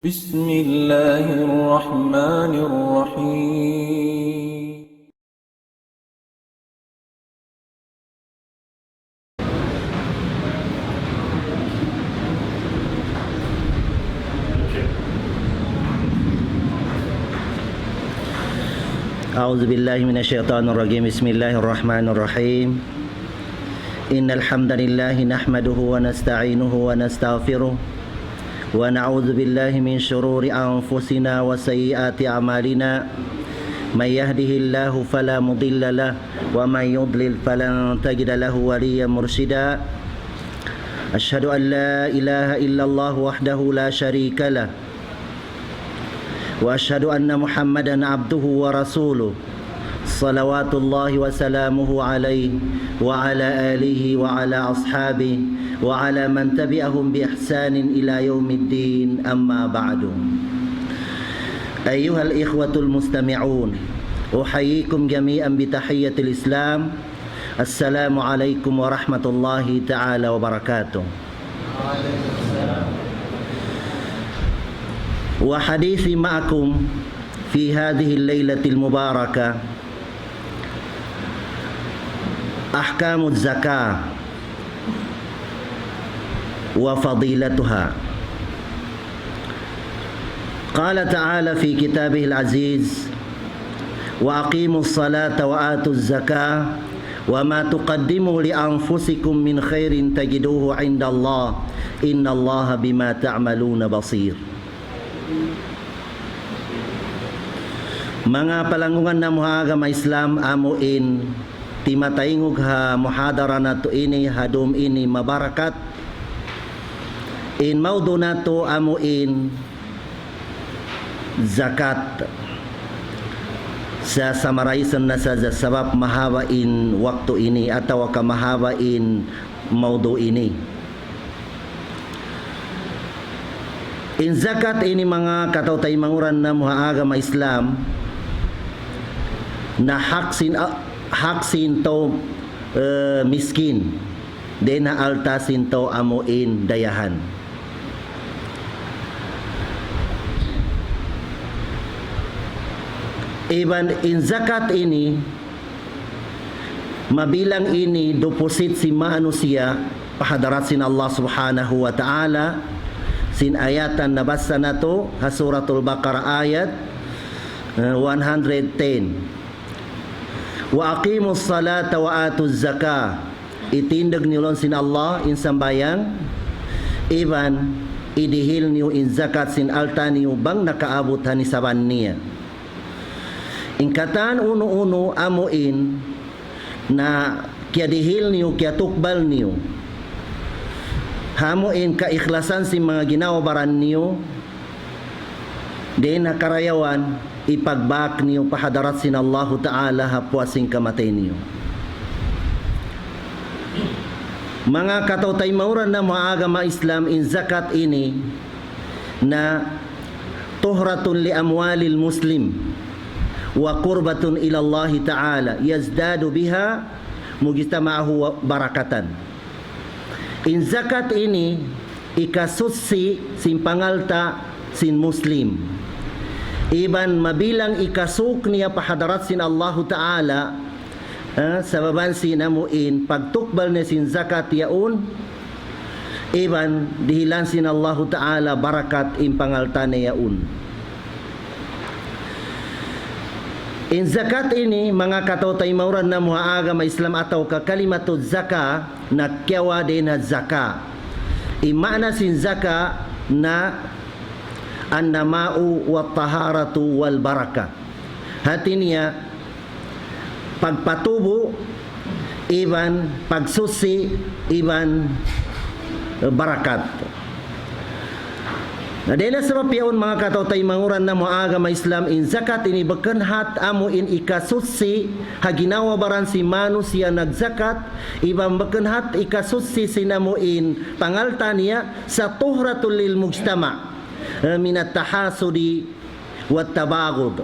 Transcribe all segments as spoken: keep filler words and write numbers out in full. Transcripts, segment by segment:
بسم الله الرحمن الرحيم. أعوذ بالله من الشيطان الرجيم. بسم الله الرحمن الرحيم. إن الحمد لله نحمده ونستعينه ونستغفره، ونعوذ بالله من شرور أنفسنا وسيئات أعمالنا. من يهده الله فلا مضل له، ومن يضلل فلن تجد له وليا مرشدا. أشهد أن لا إله إلا الله وحده لا شريك له، وأشهد أن محمدا عبده ورسوله، صلوات الله وسلامه عليه وعلى آله وعلى أصحابه وعلى من تبعهم بإحسان إلى يوم الدين، أما بعد. أيها الإخوة المستمعون، أحييكم جميعا بتحية الإسلام. السلام عليكم ورحمة الله تعالى وبركاته. وحديثي معكم في هذه الليلة المباركة أحكام الزكاة وفضيلتها. قال تعالى في كتابه العزيز: وأقيموا الصلاة وآتوا الزكاة وما تقدموا لأنفسكم من خير تجدوه عند الله إن الله بما تعملون بصير. Manga palanggungan namu' ha agama Islam, amu in timataingug ha muhadara natu' ini ha dum ini mabarakat. In maudu' natu' amu in zakat. Sa-, summarizun na sadja sabab mahaba' in waktu ini atawa ka mahaba' in maudu' ini. In zakat ini manga kataw-taymanghuran namu' ha agama Islam, na hak sin, ah, hak sin tau, eh, miskin, dayn ha alta' sin tau amu in dayahan. Iban in zakat ini, mabilang ini deposit sin manusiya' pa hadarat sin Allah Subhanahu wa Ta'ala, sin ayatan nabassa natu' ha Suratul Baqarah ayat, eh, one hundred ten. وأقيموا الصلاة وآتوا الزكاة. Itindug niyu laung sin Allah in sambahayang, iban idihil niyu in zakat sin alta' niyu bang nakaabut ha nisaban niya. In katan unu-unu amu in na kiyadihil niyu, kiyatukbal niyu, amu in kaikhlasan sin manga ginhawa-baran niyu, dayn ha karayawan, ipagbak niyu pa hadarat sin Allahu Ta'ala ha puas sin kamatay niyu. Manga kataw-taymanghuran namu' ha agama Islam, in zakat ini na طهرة لأموال المسلم وقربة إلى الله تعالى يزداد بها مجتمعه بركة. In zakat ini hikasuchi sin pangalta' sin Muslim. Iban mabilang hikasūg niya pa hadarat sin Allahu Ta'ala, eh, sabab sin amu in pagtukbal niya sin zakat yaun, iban dihilan sin Allahu Ta'ala barakat in pangalta' niya yaun. In zakat ini, manga kataw-taymanghuran namu' ha agama Islam atawa ka kalimatu zaka, nagkiyawa' dayn ha zaka. In maana sin zaka na النماء والطهارة والبركة. Hati niya, pagpatubu', iban pagsuchi, iban barakat. Na dayn ha sabab yaun, manga kataw-taymanghuran namu' ha agama Islam, in zakat ini bukun hat amu in hikasuchi ha ginhawa-baran sin manusiya' nagzakat, iban bukun hat hikasuchi sin amu in pangalta' niya, sa طهرة للمجتمع من التحاسد والتباغض.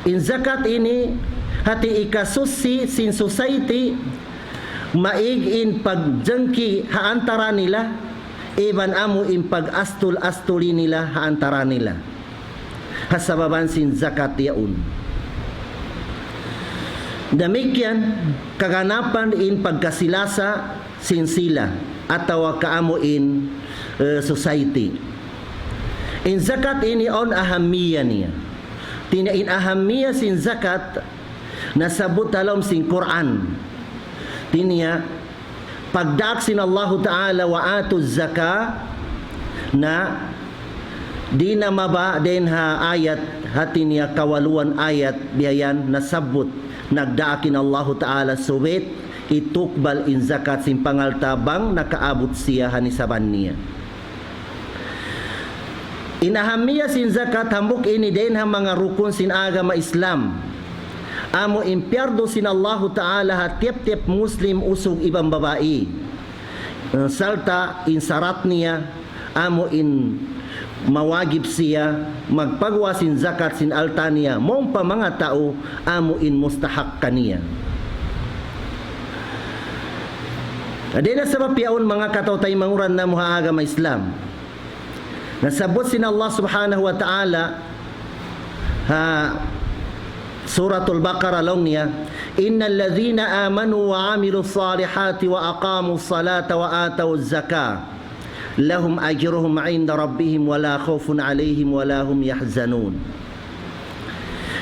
In zakat ini hati hikasuchi sin society, maig in pagjangki ha antara nila, iban amu in pag-astul-astuli nila ha antara nila ha sababan sin zakat yaun. Damikkiyan kaganapan in pagkasi-lasa sin sila atawa ka amu in, eh, society. In zakat ini awn ahammiya niya. Hati niya in ahammiya sin zakat nasabbut ha lawm sin Qur'an. Hati niya pagdaak sin Allahu Ta'ala, وآتوا الزكاة, na di' na mabaya' dayn ha ayat, hati niya kawaluan ayat biya' yan nasabbut, nagdaak in Allahu Ta'ala subay hitukbal in zakat sin pangalta' bang nakaabut siya ha nisaban niya. In ahammiya sin zakat hambuuk ini dayn ha manga rukun sin agama Islam. Amu in piyardu sin Allahu Ta'ala ha tiyap-tiyap Muslim usug iban babai. Eh, sarta' in sarat niya, amu in mawajib siya magpaguwa' sin zakat sin alta' niya, mawn pa manga tau amu in mustahak kaniya. Dayn ha sabab yaun manga kataw-taymanghuran namu' ha agama Islam. Nasabbut sin Allah Subhanahu wa Ta'ala ha Suratul Baqarah laung niya, إن الذين آمنوا وعملوا الصالحات وأقاموا الصلاة وآتوا الزكاة لهم أجرهم عند ربهم ولا خوف عليهم ولا هم يحزنون.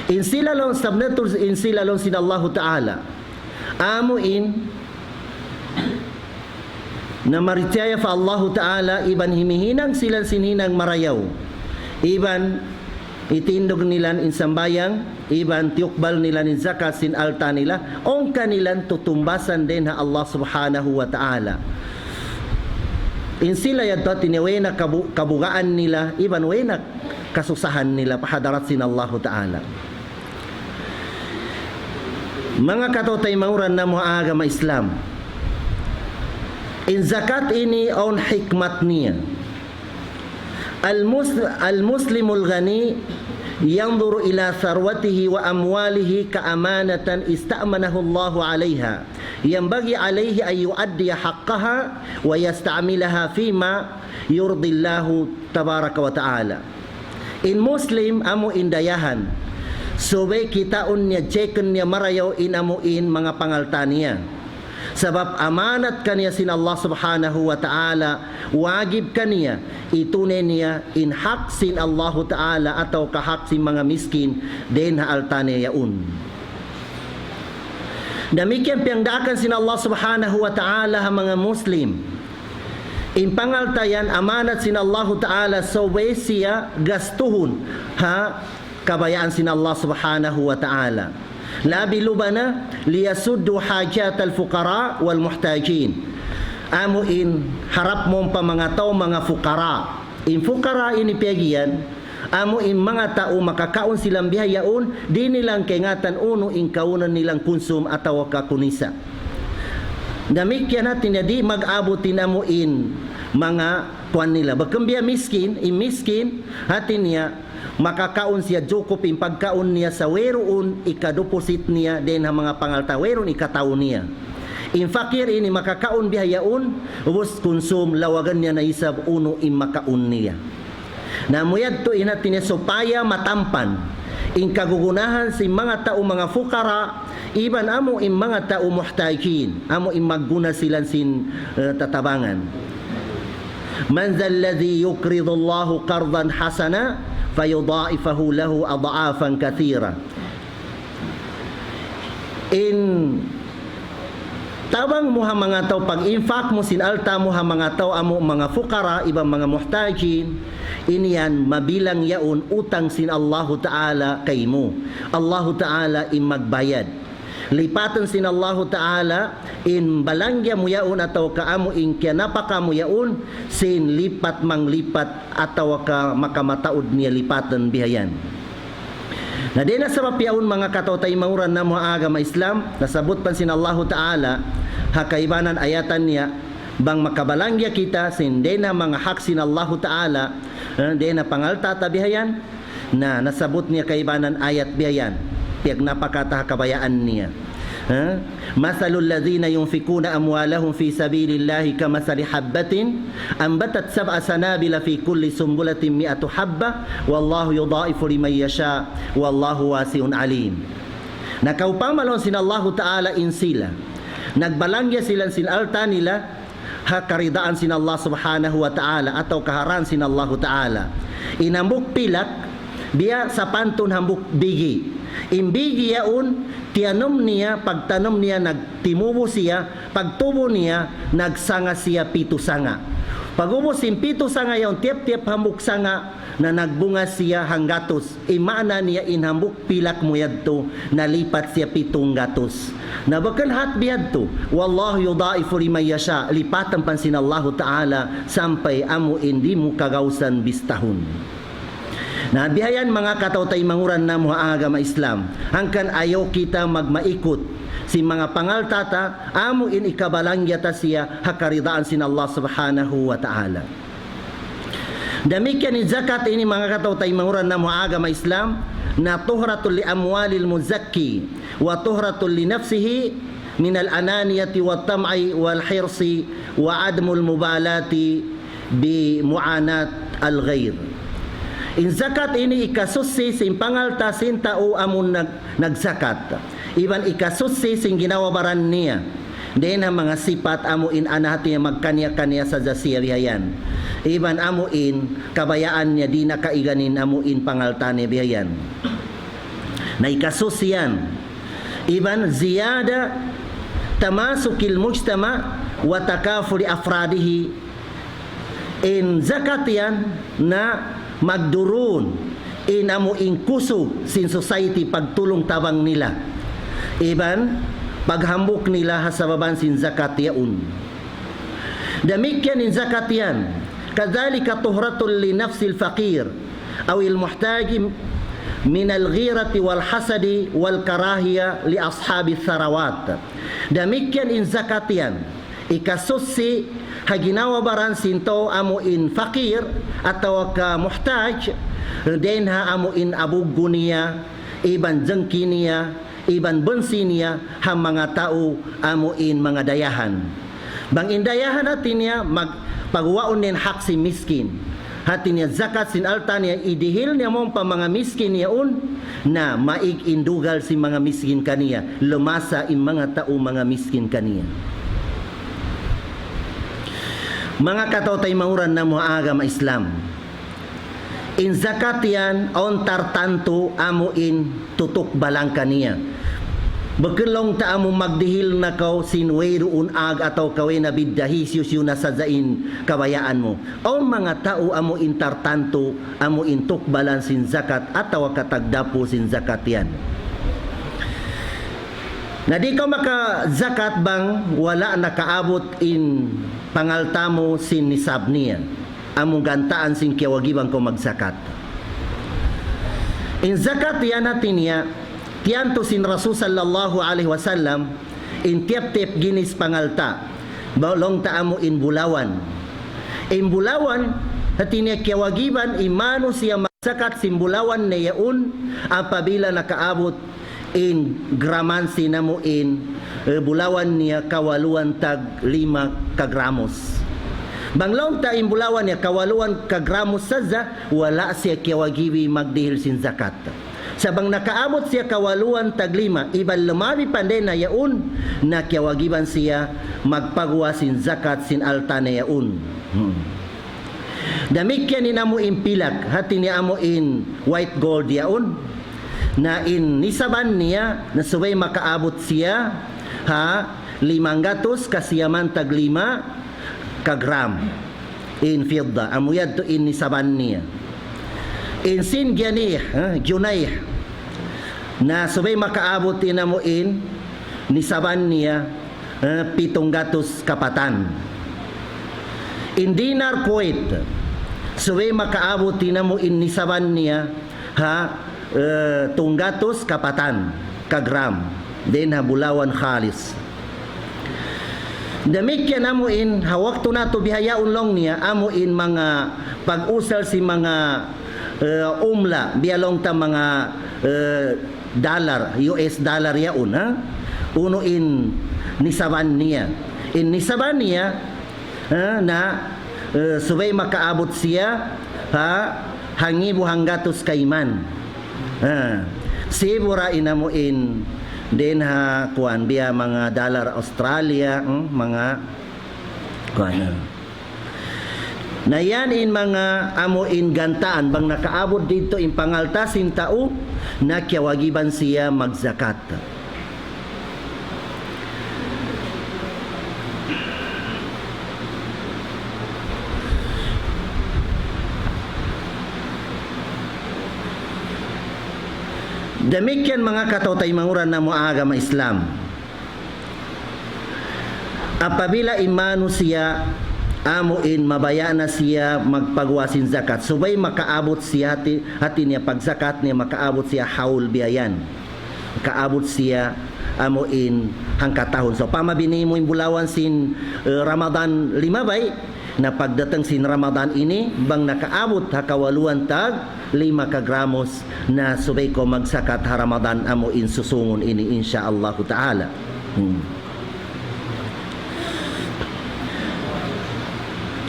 In sila laung, sabab natu' in sila laung sin Allahu Ta'ala, amu in namarachaya pa Allahu Ta'ala, iban himihinang sila sin hinang marayaw, iban itindug nila in sambahayang, iban tiyukbal nila in zakat sin alta' nila, awn kanila tutumbasan dayn ha Allah Subhanahu wa Ta'ala. In sila yadtu hati niya way na kabu-, kabugaan nila, iban way na kasusahan nila pa hadarat sin Allahu Ta'ala. Manga kataw-taymanghuran namu' ha agama Islam. In zakat ini awn hikmat niya. المس-، المسلم الغني ينظر إلى ثروته وأمواله كأمانة استأمنه الله عليها، ينبغي عليه أن يؤدي حقها ويستعملها فيما يرضي الله تبارك وتعالى. In Muslim amu in dayahan, subay kitaun niya, check-un niya marayaw in amu in manga pangalta' niya. Sabab amanat kaniya sin Allah Subhanahu wa Ta'ala, wajib kaniya itunay niya in hak sin Allahu Ta'ala atawa ka hak sin manga miskin dayn ha alta' niya yaun. Damikkiyan piyagdaakan sin Allah Subhanahu wa Ta'ala ha manga Muslim. In pangalta' yan amanat sin Allahu Ta'ala, subay siya gastuhun ha kabayaan sin Allah Subhanahu wa Ta'ala. Labi luba na, ليسدوا حاجات الفقراء والمحتاجين. Amu in harap mawn pa manga tau manga fuqara. In fuqara ini piyag-iyan, amu in manga tau makakaun sila bihaun, di' nila kaingatan unu in kaunan nila kunsum atawa ka kunisa. Damikkiyan hati niya di' mag-abut in amu in manga kuwan nila. Bukun biya' miskin, in miskin, hati niya, makakaun siya jukup in pagkaun niya sa' wayruun ikadupusit niya dayn ha manga pangalta', wayruun ikatau niya. In fakir ini makakaun bihaun, ubus kunsum, lawagan niya na isab unu in makaun niya. Na amu yadtu in hati niya supaya matampan in kagunahan sin manga tau manga fuqara, iban amu in manga tau muhtajin, amu in magguna sila sin, eh, tatabangan. من ذا الذي يقرض الله قرضا حسنا فيضاعفه له أضعافا كثيرة. In tabang mu ha manga tau, pag-infak mu sin alta' mu ha manga tau amu manga fuqara iban manga muhtajin, in yan mabilang yaun utang sin Allahu Ta'ala kaymu. Allahu Ta'ala in magbayad. Lipatun sin Allahu Ta'ala in balanggiya mu yaun atawa ka amu in kiyanapaka mu yaun sin lipat manglipat atawa ka makamataud niya lipatun bihayan. Na dayn ha sabab yaun manga kataw-taymanghuran namu' ha agama Islam, nasabbut pa sin Allahu Ta'ala ha kaibanan ayatan niya, bang makabalanggiya kita sin dayn ha manga hak sin Allahu Ta'ala, eh, dayn ha pangalta' ta bihayan, na nasabbut niya kaibanan ayat bihayan, piyagnapaka ta ha kabayaan niya. Ha? مثل الذين ينفقون أموالهم في سبيل الله كمثل حبة أنبتت سبع سنابل في كل سنبلة مئة حبة والله يضاعف لمن يشاء والله واسع عليم. Na kaupama laung sin Allahu Ta'ala in sila, nagbalangya sila sin alta' nila, ha karidaan sin Allah Subhanahu wa Ta'ala, atawa kaharaan sin Allahu Ta'ala. In hambuuk pilak, biya' sapantun hambuuk bigi. In bigi yaun, tiyanum niya, pagtanum niya, nagtimubu siya, pagtubu niya, nagsanga siya pitu sanga. Pag'ubus in pitu sanga yaun, tiyap-tiyap hambuuk sanga, na nagbunga siya hanggatus. In maana niya in hambuuk pilak mu yadtu, nalipat siya pitung gatus. Na bukun hat biyadtu, والله يضاعف لمن يشاء, lipatan pa sin Allahu Ta'ala sampay amu in di' mu kagausan bistahun. Na bihayan manga kataw-taymanghuran namu' ha agama Islam, hangkan ayaw kita magmaikut sin manga pangalta' ta, amu in ikabalangya ta siya ha karidaan sin Allah Subhanahu wa Ta'ala. Damikkiyan in zakat ini manga kataw-taymanghuran namu' ha agama Islam, na طهرة لأموال المزكي وطهرة لنفسه من الأنانية والطمع والحرص وعدم المبالاة بمعاناة الغير. In zakat ini ikasuchi sin pangalta' sin tau amun nag-, nagzakat. Iban ikasuchi sin ginhawa-baran niya. Dayn ha manga sipat amu in ana hati niya magkaniya-kaniya sadja siya bihayan. Iban amu in kabayaan niya di' na kaigan in amu in pangalta' niya bihayan. Na ikasuchi yan. Iban زيادة تماسك المجتمع وتكافل أفراده. In zakat yan na magdurun in amu in kusug sin society pagtulung-tabang nila. Iban paghambuuk nila ha sababan sin zakat yaun. Damikkiyan in zakat yan. كذلك طهرة لنفس الفقير أو المحتاج من الغيرة والحسد والكراهية لأصحاب الثروات. Damikkiyan in zakat yan. Ikasuchi ha ginhawa-baran sin tau amu in fakir atawa ka muhtaj, dayn ha amu in abuggu niya, iban jangki niya, iban bansi niya, ha manga tau amu in manga dayahan. Bang in dayahan hati niya mag-, pagguwaun niya in hak sin miskin. Hati niya zakat sin alta' niya idihil niya mawn pa manga miskin yaun, na maig in dugal sin manga miskin kaniya, lamasa in manga tau manga miskin kaniya. Manga kataw-taymanghuran namu' ha agama Islam. In zakat yan, awn tartantu amu in tutukbalan kaniya. Bukun laung ta amu magdihil na kaw sin wayruun ag atawa ka way na bidda hisiyu-siyu na sadja in kabayaan mu. Awn manga tau amu in tartantu, amu in tukbalan sin zakat atawa ka tagdapu sin zakat yan. Na di' kaw makazakat bang wala' nakaabut in pangalta' mu sin nisab niya. Amu gantaan sin kiyawajiban kaw magzakat. In zakat yan hati niya, tiyantu sin Rasul sallallahu alayhi wasallam, in tiyap-tiyap ginis pangalta'. Ba-, laung ta amu in bulawan. In bulawan, hati niya kiyawajiban, in manusiya' magzakat sin bulawan niya yaun, apabila nakaabut in graman sin amu in, eh, bulawan niya kawaluan tag lima ka gramos. Bang laung ta in bulawan niya kawaluan ka gramos sadja, wala' siya kiyawajibi magdihil sin zakat. Sa' bang nakaabut siya kawaluan tag lima, iban lumabi pa dayn ha yaun, na kiyawajiban siya magpaguwa' sin zakat sin alta' niya yaun. Hmm. Damikkiyan in amu in pilak, hati niya amu in white gold yaun. Na in nisaban niya, na subay makaabut siya ha limanggatus kasiyaman tag lima ka gram. In fidda, amu yadtu in nisaban niya. In sin giyanih, ha, junayh. Na subay makaabut in amu in nisaban niya, eh, pitunggatus kapatan. In dinar Kuwait, subay makaabut in amu in nisaban niya, ha, eh, tunggatus kapatan ka gram. Dayn ha bulawan khalis. Damikkiyan amu in, ha waktu natu' bihaun laung niya, amu in manga pag-usal sin manga, eh, umla, biya' laung ta manga, eh, dollar, U S dollar yaun, ha? Unu in nisaban niya. In nisaban niya, eh, na, eh, subay makaabut siya ha hangibu hanggatus kayman. Eh, sibu' ra in amu in dayn ha kuwan biya' manga dollar Australia, hmm, manga kuwan, eh. Na yan in manga amu in gantaan, bang nakaabut didtu in pangalta' sin tau, na kiyawajiban siya magzakat. Damikkiyan manga kataw-taymanghuran namu' agama Islam. Apabila in manusiya' amu in mabaya' na siya magpaguwa' sin zakat, subay makaabut siya hati, hati niya pagzakat niya makaabut siya haul biya' yan. Makaabut siya amu in hangkatahun. So, pama bini mu in bulawan sin, eh, Ramadan limabay, na pagdatung sin Ramadan ini, bang nakaabut ha kawaluan tag lima ka gramos, na subay kaw magzakat ha Ramadan amu in susungun ini, insya Allahu ta'ala. Hmm.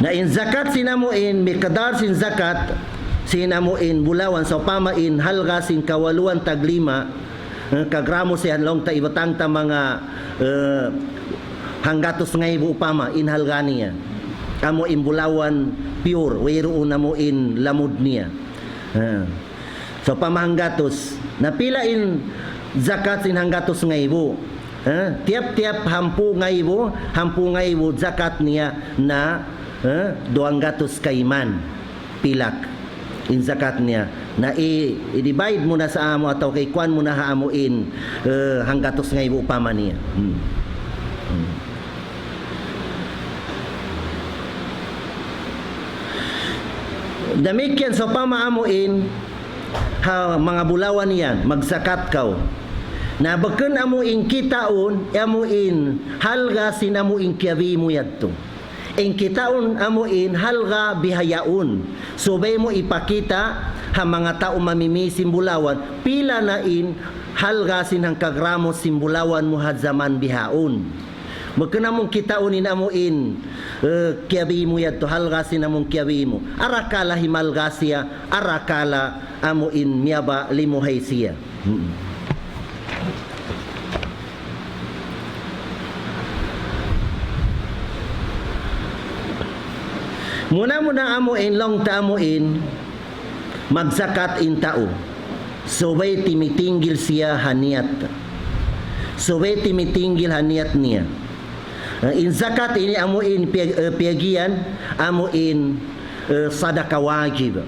Na in zakat sin amu in, miqdar sin zakat sin amu in bulawan, sawpama in halga' sin kawaluan tag lima, eh, ka gramos yan, laung ta, ibatang ta manga, eh, hanggatus ngaibu upama in halga' niya. Amu in bulawan pure, wayruun amu in lamud niya. Eh. Sawpama hanggatus. Na pila in zakat sin hanggatus ngaibu? Eh, tiyap-tiyap hangpu' ngaibu, hangpu' ngaibu zakat niya na, eh, duwanggatus kayman pilak in zakat niya. Na i-, i-divide mu na sa amu atawa kay kuwan mu na ha amu in, eh, hanggatus ngaibu upama niya. Hmm. Hmm. Damikkiyan sawpama amu in ha manga bulawan yan, magzakat kaw. Na bukun amu in kitaun, amu in halga' sin amu in kiyabi mu yadtu. In kitaun amu in halga' bihaun. Subay mu ipakita' ha manga tau mamimi sin bulawan, pila na in halga' sin hangka gramo sin bulawan mu ha jaman bihaun. Bukun amu in kitaun in amu in, eh, kiyabi mu yadtu, halga' sin amu in kiyabi mu. Arakala' himalga' siya, arakala' amu in miyaba' limuhay siya. Hmm. Muna-muna amu in, laung ta amu in, magzakat in tau. Subay timitinggil siya ha niyat. Subay timitinggil ha niyat niya. Eh, in zakat ini amu in piyag-, eh, piyagiyan, amu in, eh, sadaka wajib.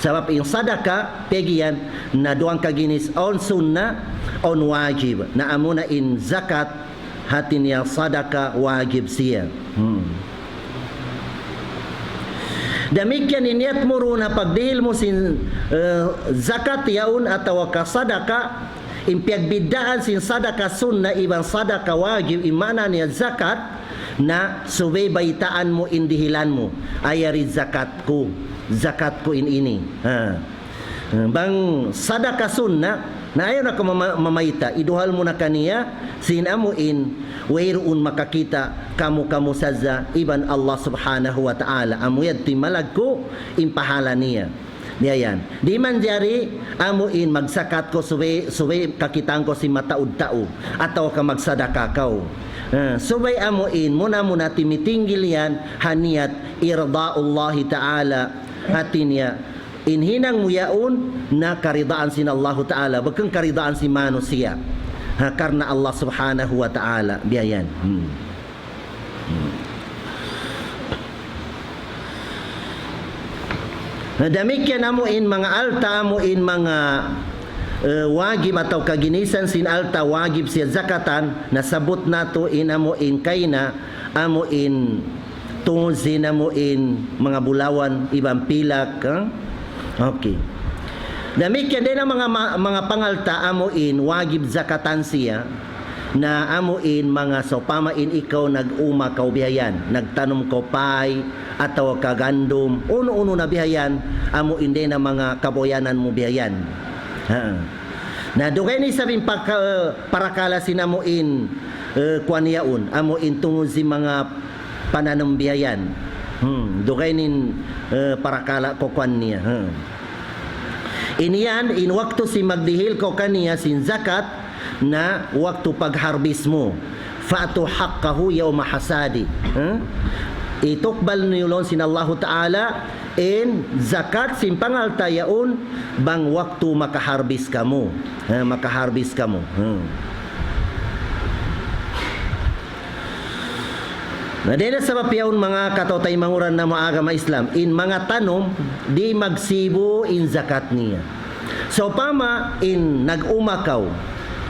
Sabab in sadaka piyagiyan na duwang kaginis, awn sunna, awn wajib. Na amuna in zakat, hati niya sadaka wajib siya. Hmm. Damikkiyan in niyat mu duun ha pagdihil mu sin, eh, zakat yaun atawa ka sadaka, in piyagbiddaan sin sadaka sunna iban sadaka wajib, in maana niya zakat, na subay baytaan mu in dihilan mu. Ay, yari zakat ku, zakat ku in ini. Ha. Bang sadaka sunna, na ayaw na kaw mama-, mamayta', iduhal mu na kaniya, sin amu in, wayruun makakita', kamu-kamu sadja, iban Allah Subhanahu wa Ta'ala. Amu yadtu in malaggu', in pahala niya. Diya yan. Di' manjari, amu in magzakat kaw subay, subay kakitaan kaw sin mataud tau, atawa ka magsadaka kaw. Eh, subay amu in, muna-muna timitinggil yan, ha niyat, irda'ullahi ta'ala, hati niya, in hinang mu yaun, na karidaan sin Allahu ta'ala, bukun karidaan sin manusiya'. Ha, karna' Allah Subhanahu wa Ta'ala, biya' yan. Hmm. Na damikkiyan amu in manga alta', amu in manga, eh, wajib atawa kaginisan sin alta' wajib siya zakatan, nasabbut natu' in amu in kayna, amu in tungud sin amu in manga bulawan iban pilak, ha? Okay. Damikkiyan dayn ha manga ma-, manga pangalta' amu in wajib zakatan siya, na amu in manga sawpama in ikaw nag-uma kaw biya' yan, nagtanum kaw pay, atawa ka gandum, unu-unu na biya' yan, amu in dayn ha manga kabuyanan mu biya' yan. Ha. Na dugaing isab in paka-, parakala' sin amu in, eh, kuwan yaun, amu in tungud sin manga pananam biya' yan. Hmm, dugaing in, eh, parakala' kuwan niya. Hmm. In yan, in waktu sin magdihil kaw kaniya sin zakat, na waktu pag-harvest mu. فَآتُوا حَقَّهُ يَوْمَ حَصَادِهِ. Hmm? Itukbal niyu laung sin Allahu Ta'ala, in zakat sin pangalta' yaun bang waktu maka-harvest kamu. Eh, maka-harvest kamu. Hmm. Na dayn ha sabab yaun manga kataw-taymanghuran namu' agama Islam, in manga tanum, di' magsibu' in zakat niya. Sawpama in nag-uma kaw,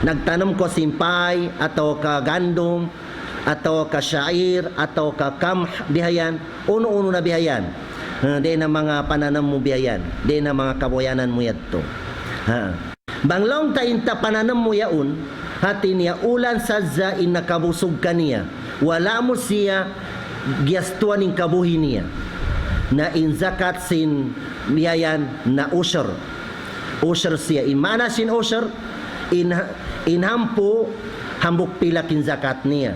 nagtanum kaw sin pay, atawa ka gandum, atawa ka sha'ir, atawa ka qamh, bihayan, unu-unu na bihayan. Ha, dayn ha manga pananam mu bihayan, dayn ha manga kabuhianan mu yadtu. Ha. Bang laung ta in ta pananam mu yaun, hati niya ulan sadja in nakabusug kaniya, wala' mu siya giyastuan in kabuhi' niya. Na in zakat sin bihayan na ushur. Ushur siya. In maana sin ushur, in, in hangpu' hambuuk pilak in zakat niya.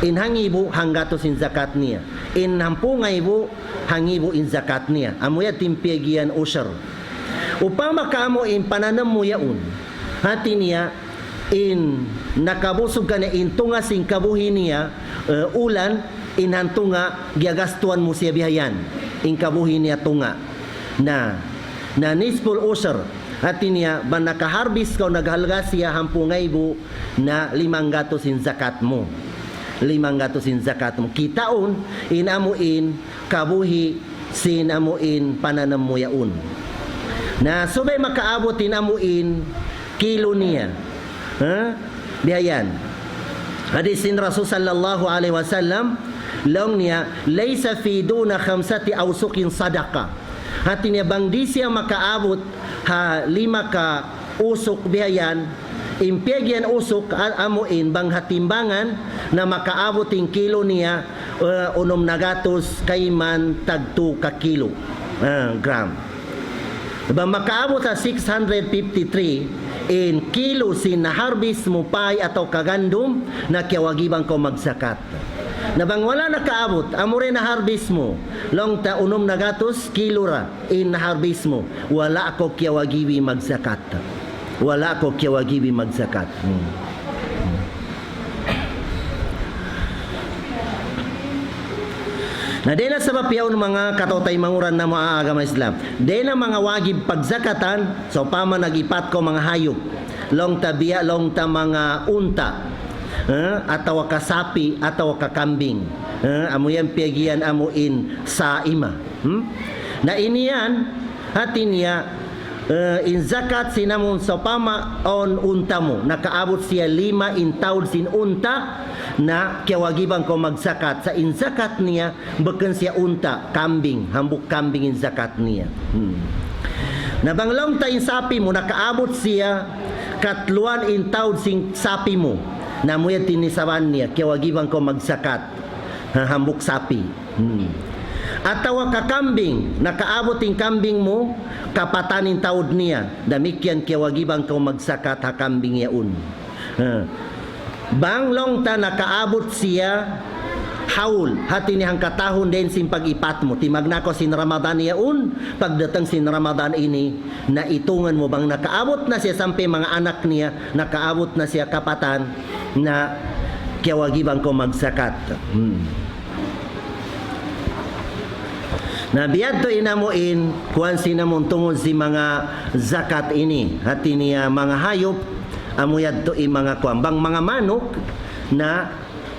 In hangibu hanggatus in zakat niya. In hangpu' ngaibu hangibu in zakat niya. Amu yan in piyag'iyan ushur. Upama ka amu in pananam mu yaun, hati niya, in nakabusug kaniya in tunga' sin kabuhi' niya, eh, ulan, in hangtunga' giyagastuan mu siya bihayan, in kabuhi' niya tunga'. Na, na nisful ushur, hati niya, bang naka-harvest kaw naghalga' siya hangpu' ngaibu, na limanggatus in zakat mu. Limanggatus in zakat mu. Kitaun, in amu in, kabuhi' sin amu in pananam mu yaun. Na subay makaabut in amu in kilo niya. Ha? Bihayan. Hadith sin Rasul sallallahu alayhi wasallam, laung niya, لَيْسَ فِي دُونَ خَمْسَةِ أَوْسُقٍ صَدَقَةٌ. Hati niya bang di' siya makaabut ha lima ka usuk bihayan, in piyag'iyan usuk, a-, amu in bang ha timbangan na makaabut in kilo niya, eh, unum nagatus kayman tagtu ka kilo, eh, gram. Bang makaabut ha six hundred fifty-three, in kilo sin na-harvest mu pay atawa ka gandum, na kiyawajiban kaw magzakat. Na bang wala' nakaabut, amu ra in na-harvest mu, laung ta unum nagatus kilo ra in na-harvest mu, wala' kaw kiyawajibi magzakat. Wala' kaw kiyawajibi magzakat. Hmm. Na dayn ha sabab yaun manga kataw-taymanghuran namu' agama Islam. Dayn ha manga wajib pagzakatan, sawpama nag-ipat kaw manga hayup. Laung ta biya', laung ta manga unta'. Eh, atawa ka sapi', atawa ka kambing. Eh, amu yan piyag'iyan amu in sa'ima. Hmm? Na in yan, hati niya, eh, in zakat sin amun sawpama awn unta' mu, nakaabut siya lima in taud sin unta', na kiyawajiban kaw magzakat. Sa' in zakat niya, bukun siya unta', kambing, hambuuk kambing in zakat niya. Hmm. Na bang laung ta in sapi' mu, nakaabut siya katluan in taud sin sapi' mu, na amu yan in nisaban niya, kiyawajiban kaw magzakat. Ha, hambuuk sapi'. Hmm. Atawa ka kambing, nakaabut in kambing mu, kapatan in taud niya. Damikkiyan kiyawajiban kaw magzakat ha kambing yaun. Ha. Bang laung ta nakaabut siya haul, hati niya hangka tahun dayn sin pag-ipat mu. Timagna' kaw sin Ramadan yaun, pagdatung sin Ramadan ini, na itungan mu bang nakaabut na siya sampay manga anak niya, nakaabut na siya kapatan, na kiyawajiban kaw magzakat. Hmm. Na biya' yadtu in amu in, kuwan sin amun tungud sin manga zakat ini. Hati niya manga hayup, amu yadtu in manga kuwan. Bang manga manuk, na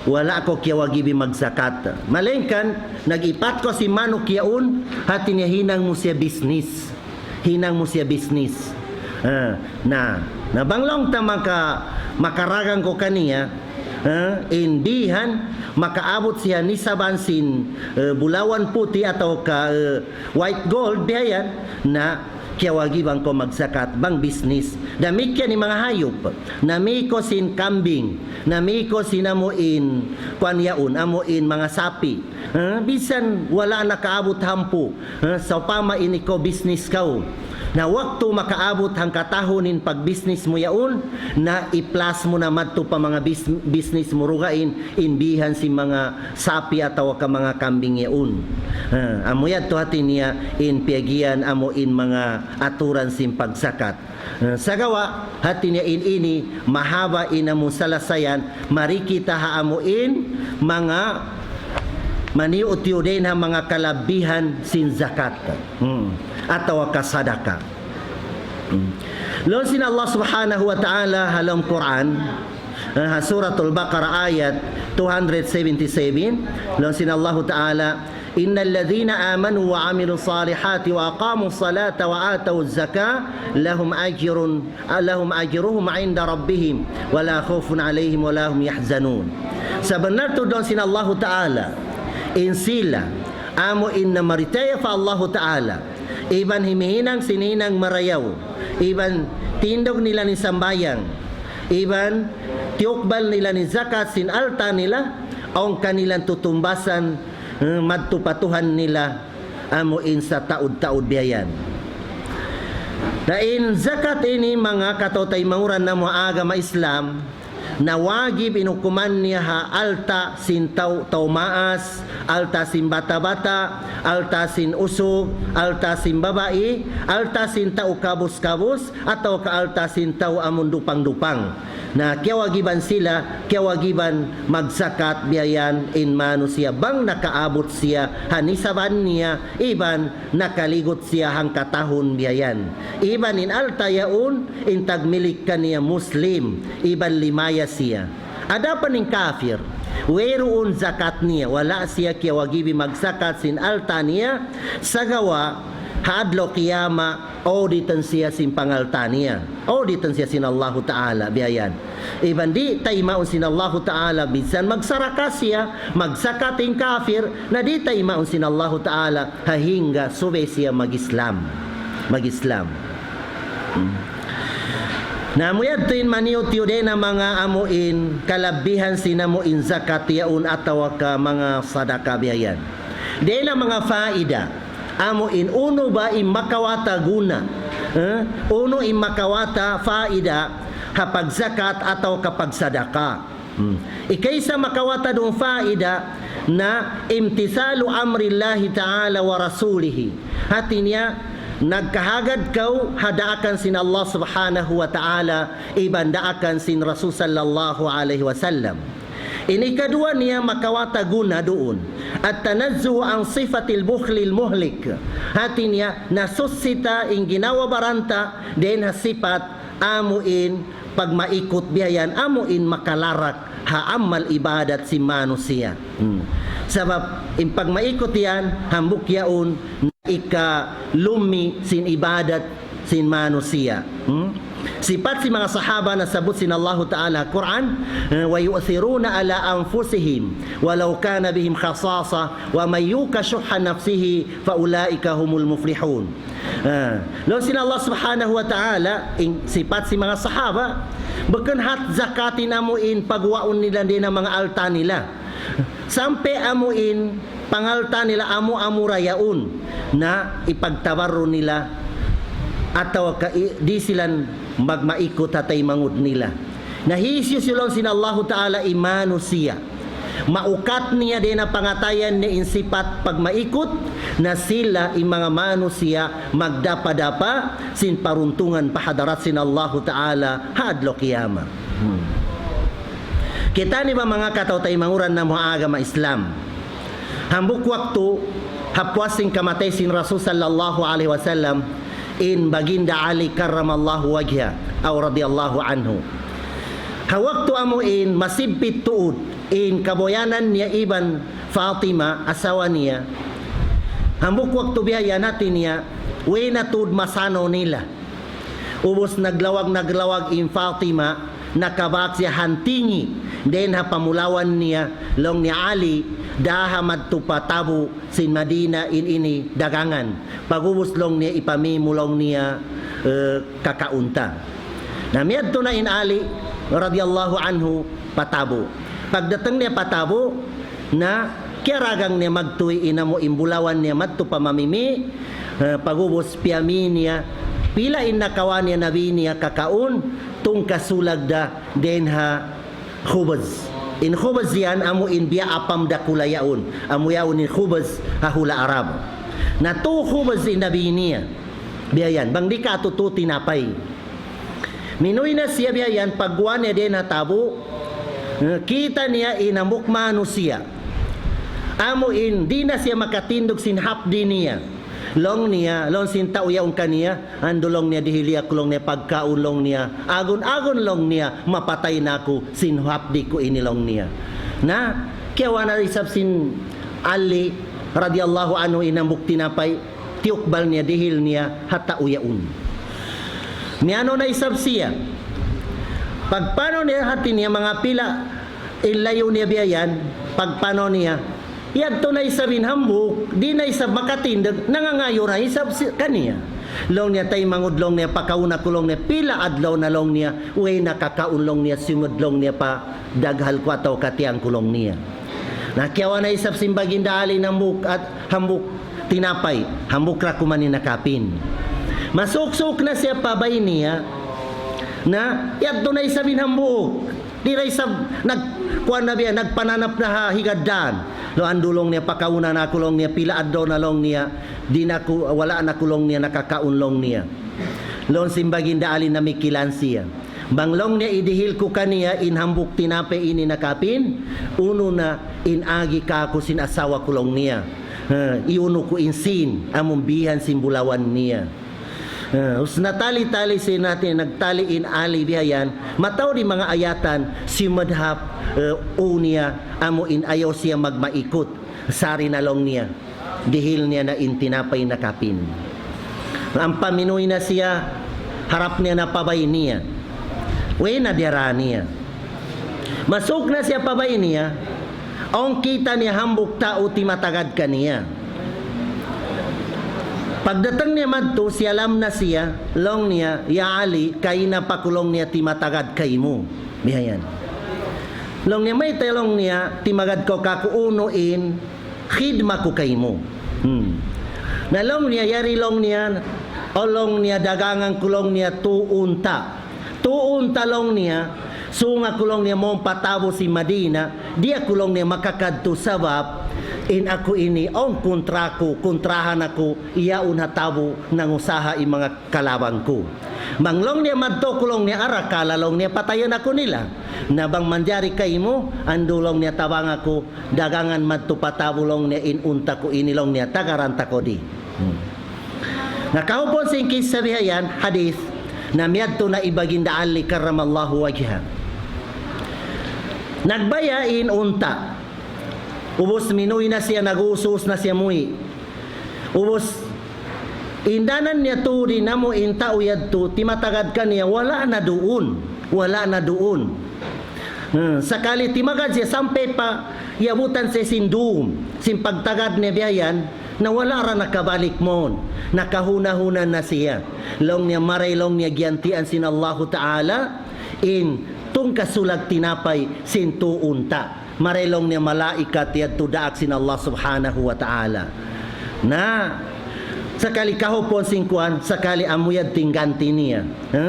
wala' kaw kiyawajibi magzakat. Malayngkan, nag-ipat kaw sin manuk yaun, hati niya hinang mu siya business. Hinang mu siya business. Ah, na, na bang laung ta maka-, makaragang kaw kaniya, ah, in bihan, makaabut siya nisaban sin, eh, bulawan puti' atawa ka, eh, white gold, biya' yan, na kiyawajiban kaw magzakat bang business. Damikkiyan in manga hayup, nami kaw sin kambing, nami kaw sin amu in kuwan yaun, amu in manga sapi'. Ha, bisan wala' nakaabut hampu. Ha, sawpama ini kaw business kaw. Na waktu makaabut hangkatahun in pagbisnis mu yaun, na i-plus mu na madtu pa manga bis-, bisnis mu dugaing, in bihan sin manga sapi' atawa ka manga kambing yaun. Ha, amu yadtu hati niya in piyagiyan amu in manga aturan sin pagzakat. Ha, sagawa' hati niya in ini mahaba' in amu salasayan, mari kita ha amu in manga maniyu-tiyu dayn ha manga kalabihan sin zakat. Hmm. Atawa ka sadaka. Hmm. Laung sin Allah Subhanahu wa Ta'ala ha lawm Qur'an, ha Suratul Baqarah ayat two hundred seventy-seven, laung sin Allahu Ta'ala, إن الذين آمنوا وعملوا الصالحات وأقاموا الصلاة وآتوا الزكاة لهم أجر لهم أجرهم عند ربهم ولا خوف عليهم ولا هم يحزنون. Sabunnal tuud laung sin Allahu Ta'ala, in sila amu in namarachaya pa Allahu Ta'ala, iban himihinang sin hinang marayaw, iban tindug nila in sambahayang, iban tiyukbal nila in zakat sin alta' nila, awn kanila tutumbasan, eh, madtu pa Tuhan nila, amu in sataud-taud biya' yan. Na in zakat ini, manga kataymanghuran namu' ha agama Islam, na wajib in hukuman niya ha alta' sin tau, tau maas, alta' sin bata'-bata', alta' sin usug, alta' sin babai, alta' sin tau kabus-kabus, atawa ka alta' sin tau amun dupang-dupang. Na kiyawajiban sila, kiyawajiban magzakat biya' yan in manusiya' bang nakaabut siya ha nisaban niya, iban nakaligut siya hangkatahun biya' yan. Iban in alta' yaun, in tagmilik kaniya Muslim, iban limaya siya. Adapun in kafir, wayruun zakat niya, wala' siya kiyawajibi magzakat sin alta' niya, sagawa' ha adlaw qiyamah, auditan siya sin pangalta' niya. Auditan siya sin Allahu Ta'ala, biya' yan. Iban di' taymaun sin Allahu Ta'ala, minsan magsadaka siya, magzakat in kafir, na di' taymaun sin Allahu Ta'ala, ha hangga subay siya mag-Islam. Mag-Islam. Hmm. Na amu yadtu in maniyu-tiyu dayn ha manga amu in kalabihan sin amu in zakat yaun atawa ka manga sadaka biya' yan. Dayn ha manga faida, amu in unu ba in makawata guna, eh? Unu in makawata faida ha pagzakat atawa ka pagsadaka. Hmm. Ikaisa makawata duun faida na امتثال أمر الله تعالى ورسوله. Hati niya, nagkahagad kaw ha daakan sin Allah Subhanahu wa Ta'ala, iban daakan sin Rasul sallallahu alayhi wasallam. In ikaduwa niya makawata guna duun, التنزه عن صفة البخل المهلك. Hati niya, nasuchi ta in ginhawa-baran ta dayn ha sipat amu in pagmaikut biya' yan, amu in makalarak ha amal ibadat sin manusiya'. Hmm. Sabab in pagmaikut yan, hambuuk yaun ikalummi sin ibadat sin manusiya'. Hmm? Sipat sin manga sahaba nasabbut sin Allahu Ta'ala ha Qur'an, eh, ويؤثرون على أنفسهم ولو كان بهم خصاصة ومن يوق شح نفسه فأولئك هم المفلحون. Ah, laung sin Allah Subhanahu wa Ta'ala, in sipat sin manga sahaba, bukun hat zakat in amu in pagwaun nila dayn ha manga alta' nila. Sampay amu in pangalta' nila amu-amu ra yaun na ipagtabarru' nila atawa ka i-, di' sila magmaikut ha taymanghud nila. Na hisiyu-siyu laung sin Allahu Ta'ala in manusiya' maukat niya dayn ha pangatayan niya in sipat pagmaikut, na sila in manga manusiya' magdapa-dapa sin paruntungan pa hadarat sin Allahu Ta'ala ha adlaw qiyamah. Hmm. Kita' niyu ba manga kataymanghuran namu' ha agama Islam? Hambuuk waktu, ha puas sin kamatay sin Rasul sallallahu alayhi wasallam, in Baginda Ali karramallahu wajhah, aw radiyallahu anhu. Ha waktu amu in masibbit tuud in kabuyanan niya iban Fatima, asawa niya. Hambuuk waktu biya' yan hati niya, way na tuud masanu nila. Ubus naglawag-naglawag in Fatima, nakabak siya hantingi dayn ha pamulawan niya, laung niya Ali, daha madtu pa tabu' sin Madina in ini dagangan. Pag'ubus laung niya ipamī mu laung niya, eh, kakaun ta. Na miyadtu na in Ali radiyallahu anhu pa tabu'. Pagdatung niya pa tabu', na kiyaragang niya magtuy in amu in bulawan niya madtu pa mamimī, eh, pag'ubus piyamī niya Pila in nakawa' niya nabi niya kakaun, tungka sulag da dayn ha khubuz. In khubuz yan, amu in biya' apam dakula' yaun. Amu yaun in khubuz ha hula' Arab. Na tū khubuz in nabi niya. Biya' yan, bang di' ka atu tū tinapay. Minuwi' na siya biya' yan, pagguwa' niya dayn ha tabu', eh, kita' niya in hambuuk manusiya'. Amu in, di' na siya makatindug sin hapdi' niya. Laung niya, laung sin tau yaun kaniya, andu' laung niya dihili aku laung niya pagkaun laung niya, agun-agun laung niya, mapatay na aku sin hapdi' ku ini laung niya. Na, kiyawa' na isab sin Ali radiyallahu anhu in hambuuk tinapay, tiyukbal niya, dihil niya ha tau yaun. Miyanu na isab siya. Pagpanu niya hati niya manga pila in layu' niya biya' yan, pagpanu niya, yadtu na isab in hambuuk, di' na isab makatindug, nangangayu' na isab si-, kaniya. Laung niya, taymanghud laung niya, pakauna ku laung niya, pila adlaw na laung niya, way nakakaun laung niya, simud laung niya pa daghal ku atawa ka tiyang ku laung niya. Na kiyawa' na isab sin Baginda Ali in hambuuk at hambuuk tinapay, hambuuk ra kuman in nakapin. Masuuk-suuk na siya pa bay niya, na yadtu na isab in hambuuk. Di' na isab nag-, kuwan na biya', nagpananap na ha higaddan. Laung, andu' laung niya, pakauna na aku laung niya, pila adlaw na laung niya, di' na aku, wala' na aku laung niya, nakakaun laung niya. Laung sin Baginda Ali, namikilan siya. Bang laung niya idihil ku kaniya in hambuuk tinapay ini nakapin, unu na in agi kāku' sin asawa ku laung niya. Ha, iunu ku in sīn, amun bihan sin bulawan niya. Ha, us natali-tali sin hati, nagtali in Ali biya' yan, mataud in manga ayatan, simadhap, eh, ū niya, amu in ayaw siya magmaikut, sari na laung niya. Dihil niya na in tinapay nakapin. Ampa minuwi' na siya, harap niya na pa bay niya. Way na diyara niya. Masuuk na siya pa bay niya, awn kita' niya hambuuk tau timatagad kaniya. Pagdatung niya madtu, siyalam na siya, laung niya, "Ya Ali, kaina pa ku laung niya timatagad kaymu." Biya' yan. Laung niya, "Mayta' laung niya timagad kaw kāku', unu in khidma ku kaymu?" Hmm. Na laung niya, "Yari laung niya, awn laung niya dagangan ku laung niya tū unta'. Tū unta' laung niya, sūng aku laung niya mawn pa tabu' sin Madina, di' aku laung niya makakadtu sabab in aku ini, awn kuntra ku, kuntrahan aku, yaun ha tabu' nangusaha in manga kalabang ku. Bang laung niya madtu aku laung niya arakala' laung niya patayun aku nila. Na bang manjari kaymu, andu' laung niya tabang aku, dagangan madtu pa tabu' laung niya in unta' ku ini laung niya, tagaran ta kaw di." Hmm. Na kahupun sin kissa biya' yan, hadith, na miyadtu na hi Baginda Ali karramallahu wajhah. Nagbaya' in unta'. Ubus minuwi' na siya, nag-usus na siya muwi'. Ubus, indanan niya tuud in amu in tau yadtu, timatagad kaniya, wala' na duun. Wala' na duun. Hmm, sakali timagad siya sampay pa iyabutan siya sin dūm, sin pagtagad niya biya' yan, na wala' ra nakabalik mawn. Nakahuna-huna na siya. Laung niya, maray laung niya giyantian sin Allahu Ta'ala in tungka sulag tinapay sin tū unta'. Maray laung niya malaikat yadtu daak sin Allah Subhanahu wa Ta'ala. Na, sakali kahupun sin kuwan, sakali amu yadtu in ganti niya. Ha?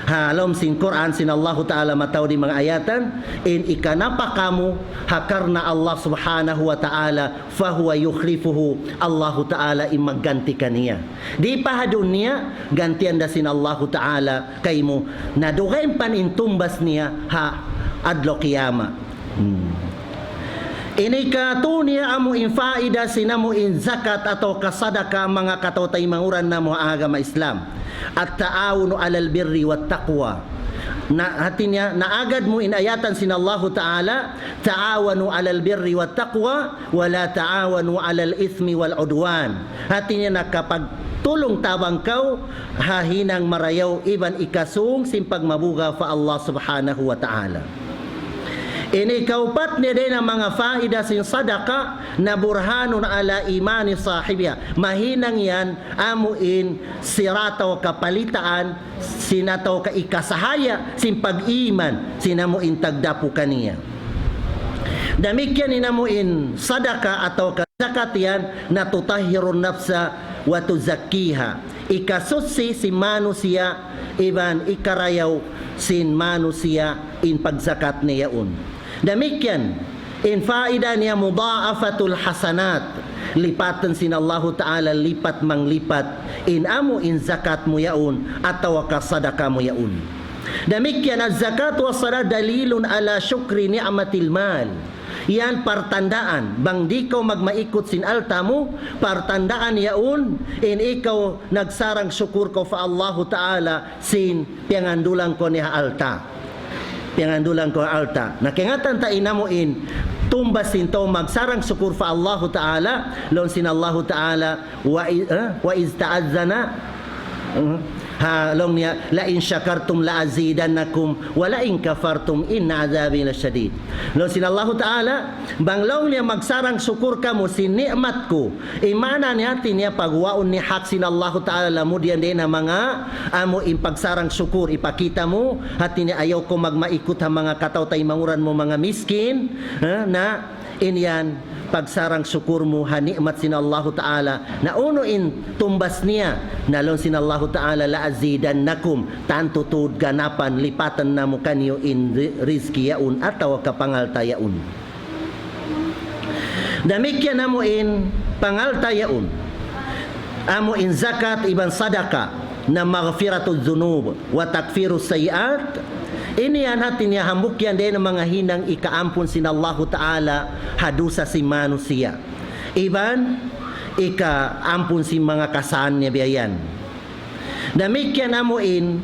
Ha lawm sin Qur'an sin Allahu Ta'ala mataud in manga ayatan, in ikanapa kamu ha karna' Allah Subhanahu wa Ta'ala, فهو يخلفه, Allahu Ta'ala in magganti kaniya. Di' pa ha dunya, gantian da sin Allahu Ta'ala kaymu. Na dugaing pa in tumbas niya ha adlaw qiyamah. Hmm. Ini katū niya amu in faida sin amu in zakat atawa ka sadaka, manga kataw-taymanghuran namu' ha agama Islam. التعاون على البر والتقوى. Na, hati niya, naagad mu in ayatan sin Allahu Ta'ala, تعاونوا على البر والتقوى ولا تعاونوا على الإثم والعدوان. Hati niya, nakapagtulung-tabang kaw ha hinang marayaw iban ikasūng sin pagmabuga' pa Allah Subhanahu wa Ta'ala. Ini kaupat niya dayn ha manga faida sin sadaka, na برهان على إيمان صاحبها. Mahinang yan amu in sira atawa kapalitaan sin atawa ka ikasahaya sin pag-iman sin amu in tagdapu kaniya. Damikkiyan in amu in sadaka atawa ka zakat yan, na تطهر النفس وتزكيها. Ikasuchi sin manusiya', iban ikarayaw sin manusiya' in pagzakat niya yaun. Damikkiyan, in faida niya مضاعفة الحسنات. Lipatan sin Allahu Ta'ala, lipat manglipat in amu in zakat mu yaun, atawa ka sadaka mu yaun. Damikkiyan, الزكاة والصدقة دليل على شكر نعمة المال. Yan partandaan, bang di' kaw magmaikut sin alta' mu, partandaan yaun, in ikaw nagsarang sukur kaw pa Allahu Ta'ala, sin piyangandulan kaw niya ha alta'. Piyangandulan kaw ha alta'. Na kaingatan ta in amu in, tumbas sin tau magsarang sukur pa Allahu Ta'ala, laung sin Allahu Ta'ala, وإ-، eh, وإذ تأذن, eh, ha, laung niya, لئن شكرتم لأزيدنكم ولئن كفرتم إن عذابي لشديد. Laung sin Allahu Ta'ala, bang laung niya magsarang sukur kamu sin ni'mat ku, in maana niya hati niya pagguwaun niya hak sin Allahu Ta'ala, lamud yan dayn ha manga amu in pagsarang sukur, ipakita mu, hati niya ayaw kaw magmaikut ha manga kataw-taymanghuran mu, manga miskin, eh, na in yan pagsarang sukur mu ha ni'mat sin Allahu Ta'ala. Na unu in tumbas niya, na laung sin Allahu Ta'ala, لأزيدنكم, tantu tuud ganapan, lipatan namu' kaniyu in ri-, rizki yaun atawa ka pangalta' yaun. Damikkiyan amu in pangalta' yaun. Amu in zakat iban sadaka na مغفرة الذنوب وتكفير السيئات. Ini yan hati niya hambuuk yan dayn ha manga hinang ikaampun sin Allahu Ta'ala ha dusa sin manusiya'. Iban ikaampun sin manga kasaan niya biya' yan. Damikkiyan amu in,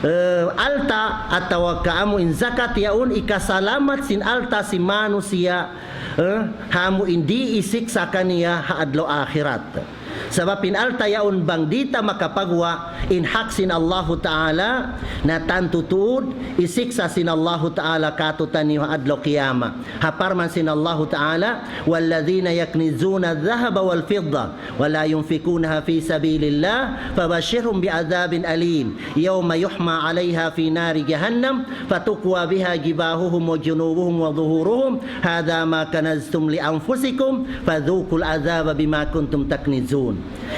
eh, alta' atawa ka amu in zakat yaun ikasalamat sin alta' sin manusiya', eh, ha amu in di' isiksa' kaniya ha adlaw akhirat. Sabab in alta' yaun bang di' ta makapagguwa' in hak sin Allahu Ta'ala, na tantu tuud isiksa' sin Allahu Ta'ala kātu'niyu ha adlaw qiyamah. Ha parman sin Allahu Ta'ala, والذين يكنزون الذهب والفضة ولا ينفقونها في سبيل الله فبشرهم بعذاب أليم يوم يحمى عليها في نار جهنم فتكوى بها جباههم وجنوبهم وظهورهم هذا ما كنزتم لأنفسكم فذوقوا العذاب بما كنتم تكنزون.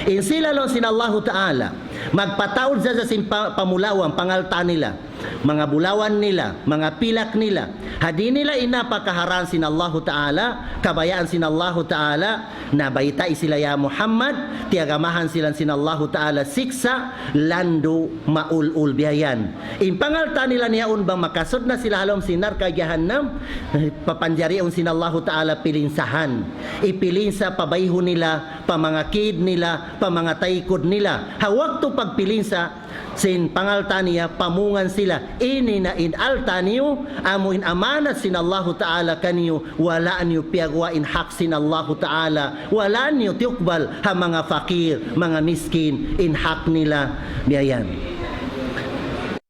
In sila laung sin Allahu Ta'ala, magpataud sadja sin pa-, pamulawan, pangalta' nila, manga bulawan nila, manga pilak nila. Ha di' nila inapakaharan sin Allahu Ta'ala, kabayaan sin Allahu Ta'ala, na baytai sila ya Muhammad, tiyagamahan sila sin Allahu Ta'ala siksa', landu' maul-ul biya' yan. In pangalta' nila niyaun bang makasud na sila ha lawm sin narka' jahannam, papanjariun sin Allahu Ta'ala pilinsahan. Ipilinsa pa bayhu nila, pa manga kid nila, pa manga taykud nila. Ha waktu pagpilinsa, sin pangalta' niya, pamungan sila. Ini na in alta' niyu, amu in amanat sin Allahu Ta'ala kaniyu, wala' niyu piyagguwa' in hak sin Allahu Ta'ala, wala' niyu tiyukbal ha manga fakir, manga miskin, in hak nila biya' yan.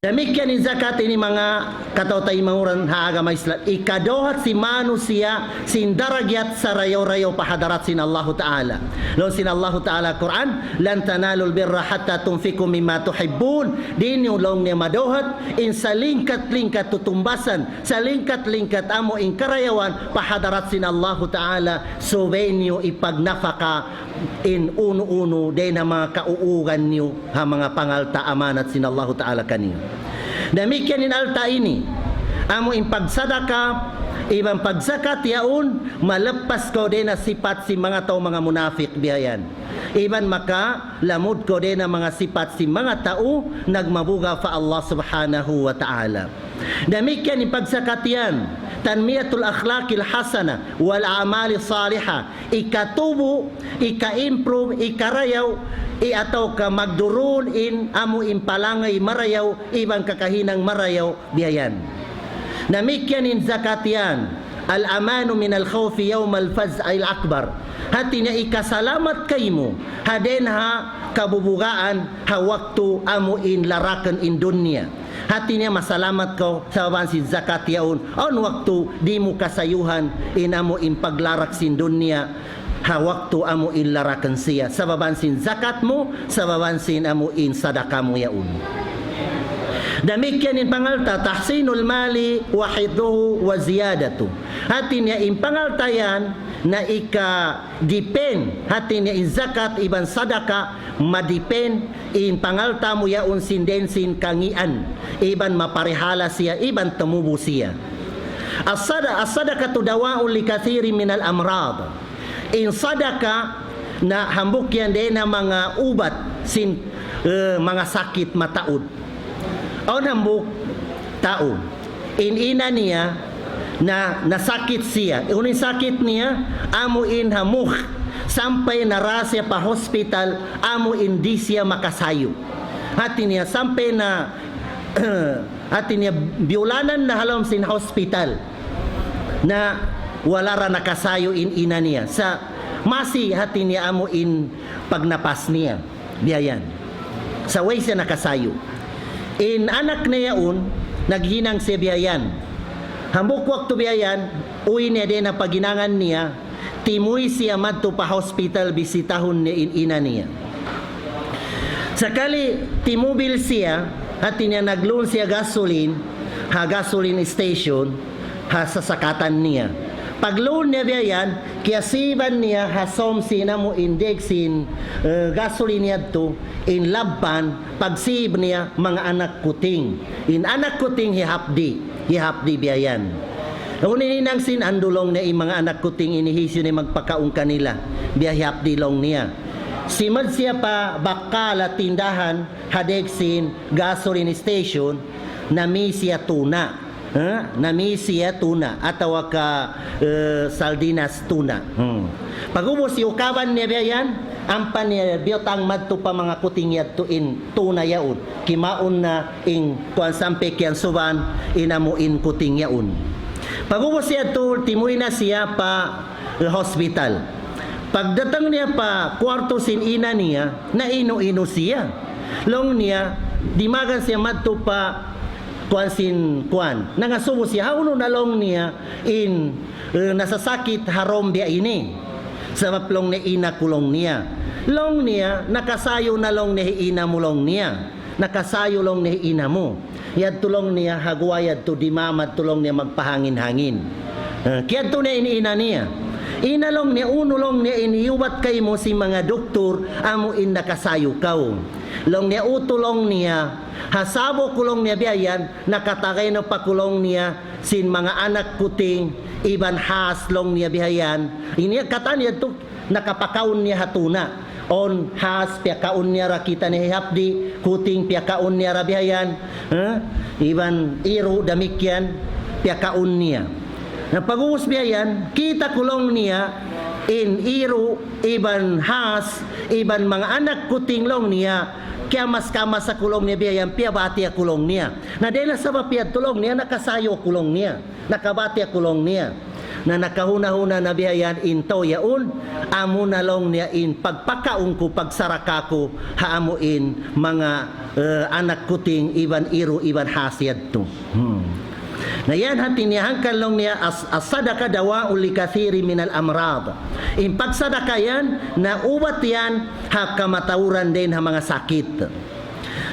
Damikkiyan in zakat ini manga kataw-taymanghuran ha agama Islam. Ikaduhat sin manusiya' sin darajat sarayaw-rayaw pa hadarat sin Allahu Ta'ala. Laung sin Allahu Ta'ala Qur'an, لن تنالوا البر حتى تنفقوا مما تحبون. Di' niyu laung niya maduhat in salingkat-lingkat tutumbasan, salingkat-lingkat amu in karayawan pa hadarat sin Allahu Ta'ala, subay niyu ipagnapaka in unu-unu dayn ha manga kauugan niyu ha manga pangalta' amanat sin Allahu Ta'ala kaniyu. Damikkiyan in alta' ini, amu in pagsadaka, iban pagzakat yaun, malappas kaw dayn ha sipat sin manga tau manga munafik biya' yan. Iban makalamud kaw dayn ha manga sipat sin manga tau nagmabuga' pa Allah Subhanahu wa Ta'ala. Damikkiyan in pagzakat yan, تنمية الأخلاق الحسنة والأعمال الصالحة. Ikatubu', ika-improve, ikarayaw, i-, atawa ka magdurun in amu in palangay marayaw, iban kakahinang marayaw, biya' yan. Damikkiyan in zakat yan, الأمان من الخوف يوم الفزع الأكبر. Hati niya ikasalamat kaymu ha dayn ha kabubugaan ha waktu amu in larakan in dunya. Hati niya masalamat kaw sabab sin zakat yaun. Awn waktu di' mu kasayuhan in amu in paglarak sin dunya ha waktu amu in larakan siya. Sabab sin zakat mu, sabab sin amu in sadaka mu yaun. Damikkiyan in pangalta', تحصين المال وحفظه وزيادته. Hati niya in pangalta' yan, na ika-depend, hati niya in zakat iban sadaka, ma-depend in pangalta' mu yaun sin dayn sin kangīan, iban maparihala siya, iban tumubu siya. As-sada-, as-sadaqatu dawa'un li kathirin minal amrad. In sadaka na hambuuk yan dayn ha manga ubat sin, eh, manga sakit mataud. Awn hambuuk tau. In ina niya na nasakit siya. Unu in sakit niya? Amu in ha mukh. Sampay na ra siya pa hospital, amu in di' siya makasayu. Hati niya, sampay na, hati niya, biyulanan na ha lawm sin hospital. Na wala' ra nakasayu in ina niya. Sa' masi hati niya amu in pagnapas niya. Biya' yan. Sa' way siya nakasayu. In anak niya yaun, naghinang siya biya' yan. Hambuuk waktu biya' yan, uwi' niya dayn ha paghinangan niya, timuy siya madtu pa hospital, bisitahun niya in ina niya. Sakali timubil siya, hati niya nagluun siya gasoline, ha gasoline station, ha sasakatan niya. Pagluun niya biya' yan, kiyasiban niya ha sawm sin amu in dayg sin, eh, gasoline yadtu, in labpan, pagsib niya manga anak kuting. In anak kuting hihapdi', hihapdi' biya' yan. Unu in hinang sin andu' laung niya in manga anak kuting ini hisiyu in magpakaun kanila. Biya' hihapdi' laung niya. Simud siya pa bakkal, tindahan, ha dayg sin gasoline station, nami siya tuna. Ha? Nami siya tuna, atawa ka, eh, sardinas tuna. Hmm. Pag'ubus iyukaban niya biya' yan, ampa niya biyutang madtu pa manga kuting yadtu in tuna yaun. Kimaun na in kuwan sampay kiyansuban, in amu in kuting yaun. Pag'ubus yadtu, timuy na siya pa, eh, hospital. Pagdatung niya pa kuwartu sin ina niya, nainu-inu siya. Laung niya, dimagan siya madtu pa kuwan sin kuwan. Nangasubu siya, hawnu na laung niya in, eh, nasasakit ha dum biya' ini. Sabab laung niya ina ku laung niya. Laung niya, nakasayu na laung niya hi ina mu laung niya. Nakasayu laung niya hi ina mu. Yadtu laung niya, ha guwa' yadtu dimamadtu laung niya magpahangin-hangin. Eh, kiyadtu niya in ina niya. Ina laung niya, unu laung niya in iyubat kaymu sin manga duktur, amu in nakasayu kaw. Laung niya, utu laung niya, ha sa'bu ku laung niya biya' yan, nakatagay na pa ku laung niya sin manga anak kuting, iban has laung niya biya' yan. Ini katan yadtu, nakapakaun niya ha tuna. Awn has, piyakaun niya ra kita' niya hihapdi', kuting piyakaun niya ra biya' yan. Ha? Iban iru' damikkiyan, piyakaun niya. Na pag'ubus biya' yan, kita' ku laung niya, in iru', iban has, iban manga anak kuting laung niya, kiyamas-kamas aku laung niya biya' yan, piyabati' aku laung niya. Na dayn ha sabab yadtu laung niya, nakasayu aku laung niya. Nakabati' aku laung niya. Na nakahuna-huna na biya' yan in tau yaun, amu na laung niya in pagpakaun ku, pagsadaka ku, ha amu in manga, eh, anak kuting iban iru' iban has yadtu. Hmm. Na yan hati niya hangkan laung niya as-, as-sadaqa dawa'un li kathirin minal amrad. In pagsadaka yan, na ubat yan, ha kamatauran dayn ha manga sakit.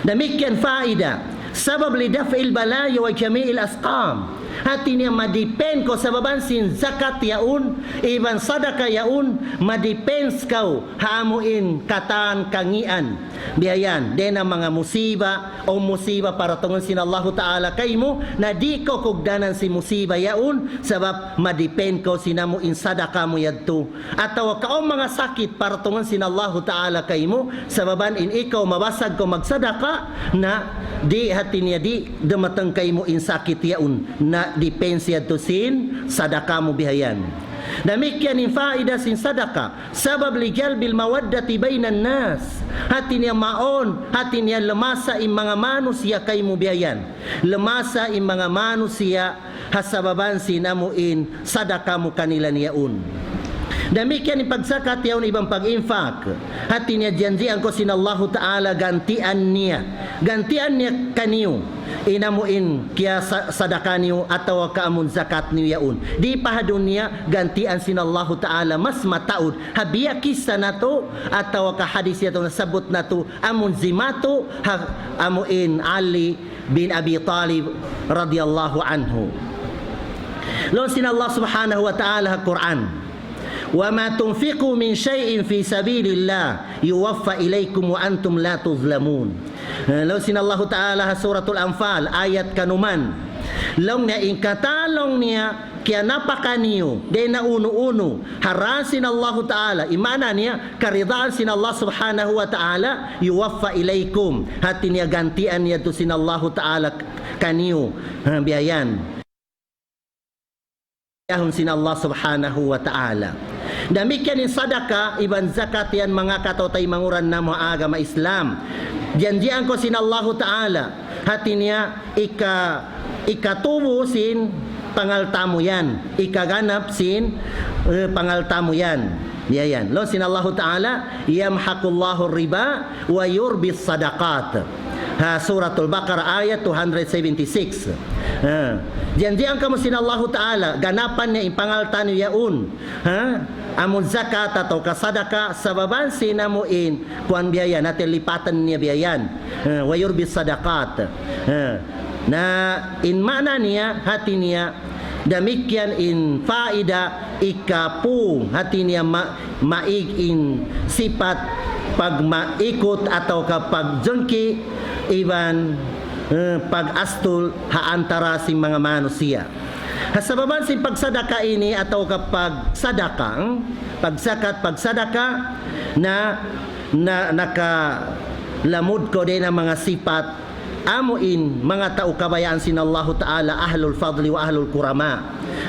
Damikkiyan faida. Sabab li daf'il balaya wa jami'il asqam. Hati niya ma-depend kaw sababan sin zakat yaun, iban sadaka yaun, ma-depend kaw ha amu in katan kangīan. Biya' yan, dayn ha manga musiba, awn musiba paratungun sin Allahu Ta'ala kaymu, na di' kaw kugdanan sin musiba yaun, sabab ma-depend kaw sin amu in sadaka mu yadtu. Atawa ka awn manga sakit paratungun sin Allahu Ta'ala kaymu, sababan in ikaw mabasag kaw magsadaka, na di' hati niya di' dumatung kaymu in sakit yaun, na depend yadtu sin sadaka mu biya' yan. Damikkiyan in faida sin sadaka, sabab li jalbil mawaddati baynan nas. Hati niya mawn, hati niya lamasa in manga manusiya' kaymu biya' yan. Lamasa in manga manusiya' ha sababan sin amu in sadaka mu kanila niyaun. Damikkiyan in pagzakat yaun iban pag-infak. Hati niya janjian kaw sin Allahu Ta'ala gantian niya. Gantian niya kaniyu. In amu in kiyasa-, sadaka niyu atawa ka amun zakat niyu yaun. Di' pa ha dunya gantian sin Allahu Ta'ala mas mataud. Ha biya' kissa natu' atawa ka hadis yadtu nasabbut natu' amun jimatu ha amu in Ali bin Abi Talib radiyallahu anhu. Laung sin Allah Subhanahu wa Ta'ala ha Qur'an, وما تنفقوا من شيء في سبيل الله يوفى إليكم وأنتم لا تظلمون. Eh, laung sin Allahu Ta'ala ha Suratul Anfal, ayat kanuman. Laung niya in katān laung niya kiyanapaka niyu, dayn ha unu-unu, ha dān sin Allahu Ta'ala, in maana niya, karidaan sin Allah Subhanahu wa Ta'ala, يوفى إليكم. Hāti niya gantian niya yadtu sin Allahu Ta'ala kaniyu. Ha, biya' yan. Yahun sin Allah Subhanahu wa Ta'ala. Damikkiyan in sadaka iban zakat yan, manga kataw-taymanghuran namu' ha agama Islam. Janjian kaw sin Allahu Ta'ala. Hāti niya ika-, ikatubu sin pangalta' mu yan. Ikaganap sin, eh, pangalta' mu yan. Biya' yan. Laung sin Allahu Ta'ala, يمحق الله الربا ويربي الصدقات. Ha Suratul Baqarah ayat two hundred seventy-six. Ha. Janjian kamu sin Allahu Ta'ala, ganapan niya in pangalta' niyu yaun. Ha? Amun zakat atawa ka sadaka, sabab sin amu in, kuwan biya' yan, hāti lipatan niya biya' yan. Ha, ويربي الصدقات. Ha. Na, in maana niya, hāti niya, damikkiyan in faida ikapu, hāti niya ma-, maig in sipat pagmaikut atawa ka pagjungki iban, eh, pag-astul ha antara sin manga manusiya'. Ha sabab sin pagsadaka ini atawa ka pagsadaka, hmm? Pagzakat, pagsadaka, na, na, nakalamud kaw dayn ha manga sipat amu in manga tau kabayaan sin Allahu Ta'ala, أهل الفضل وأهل الكرم.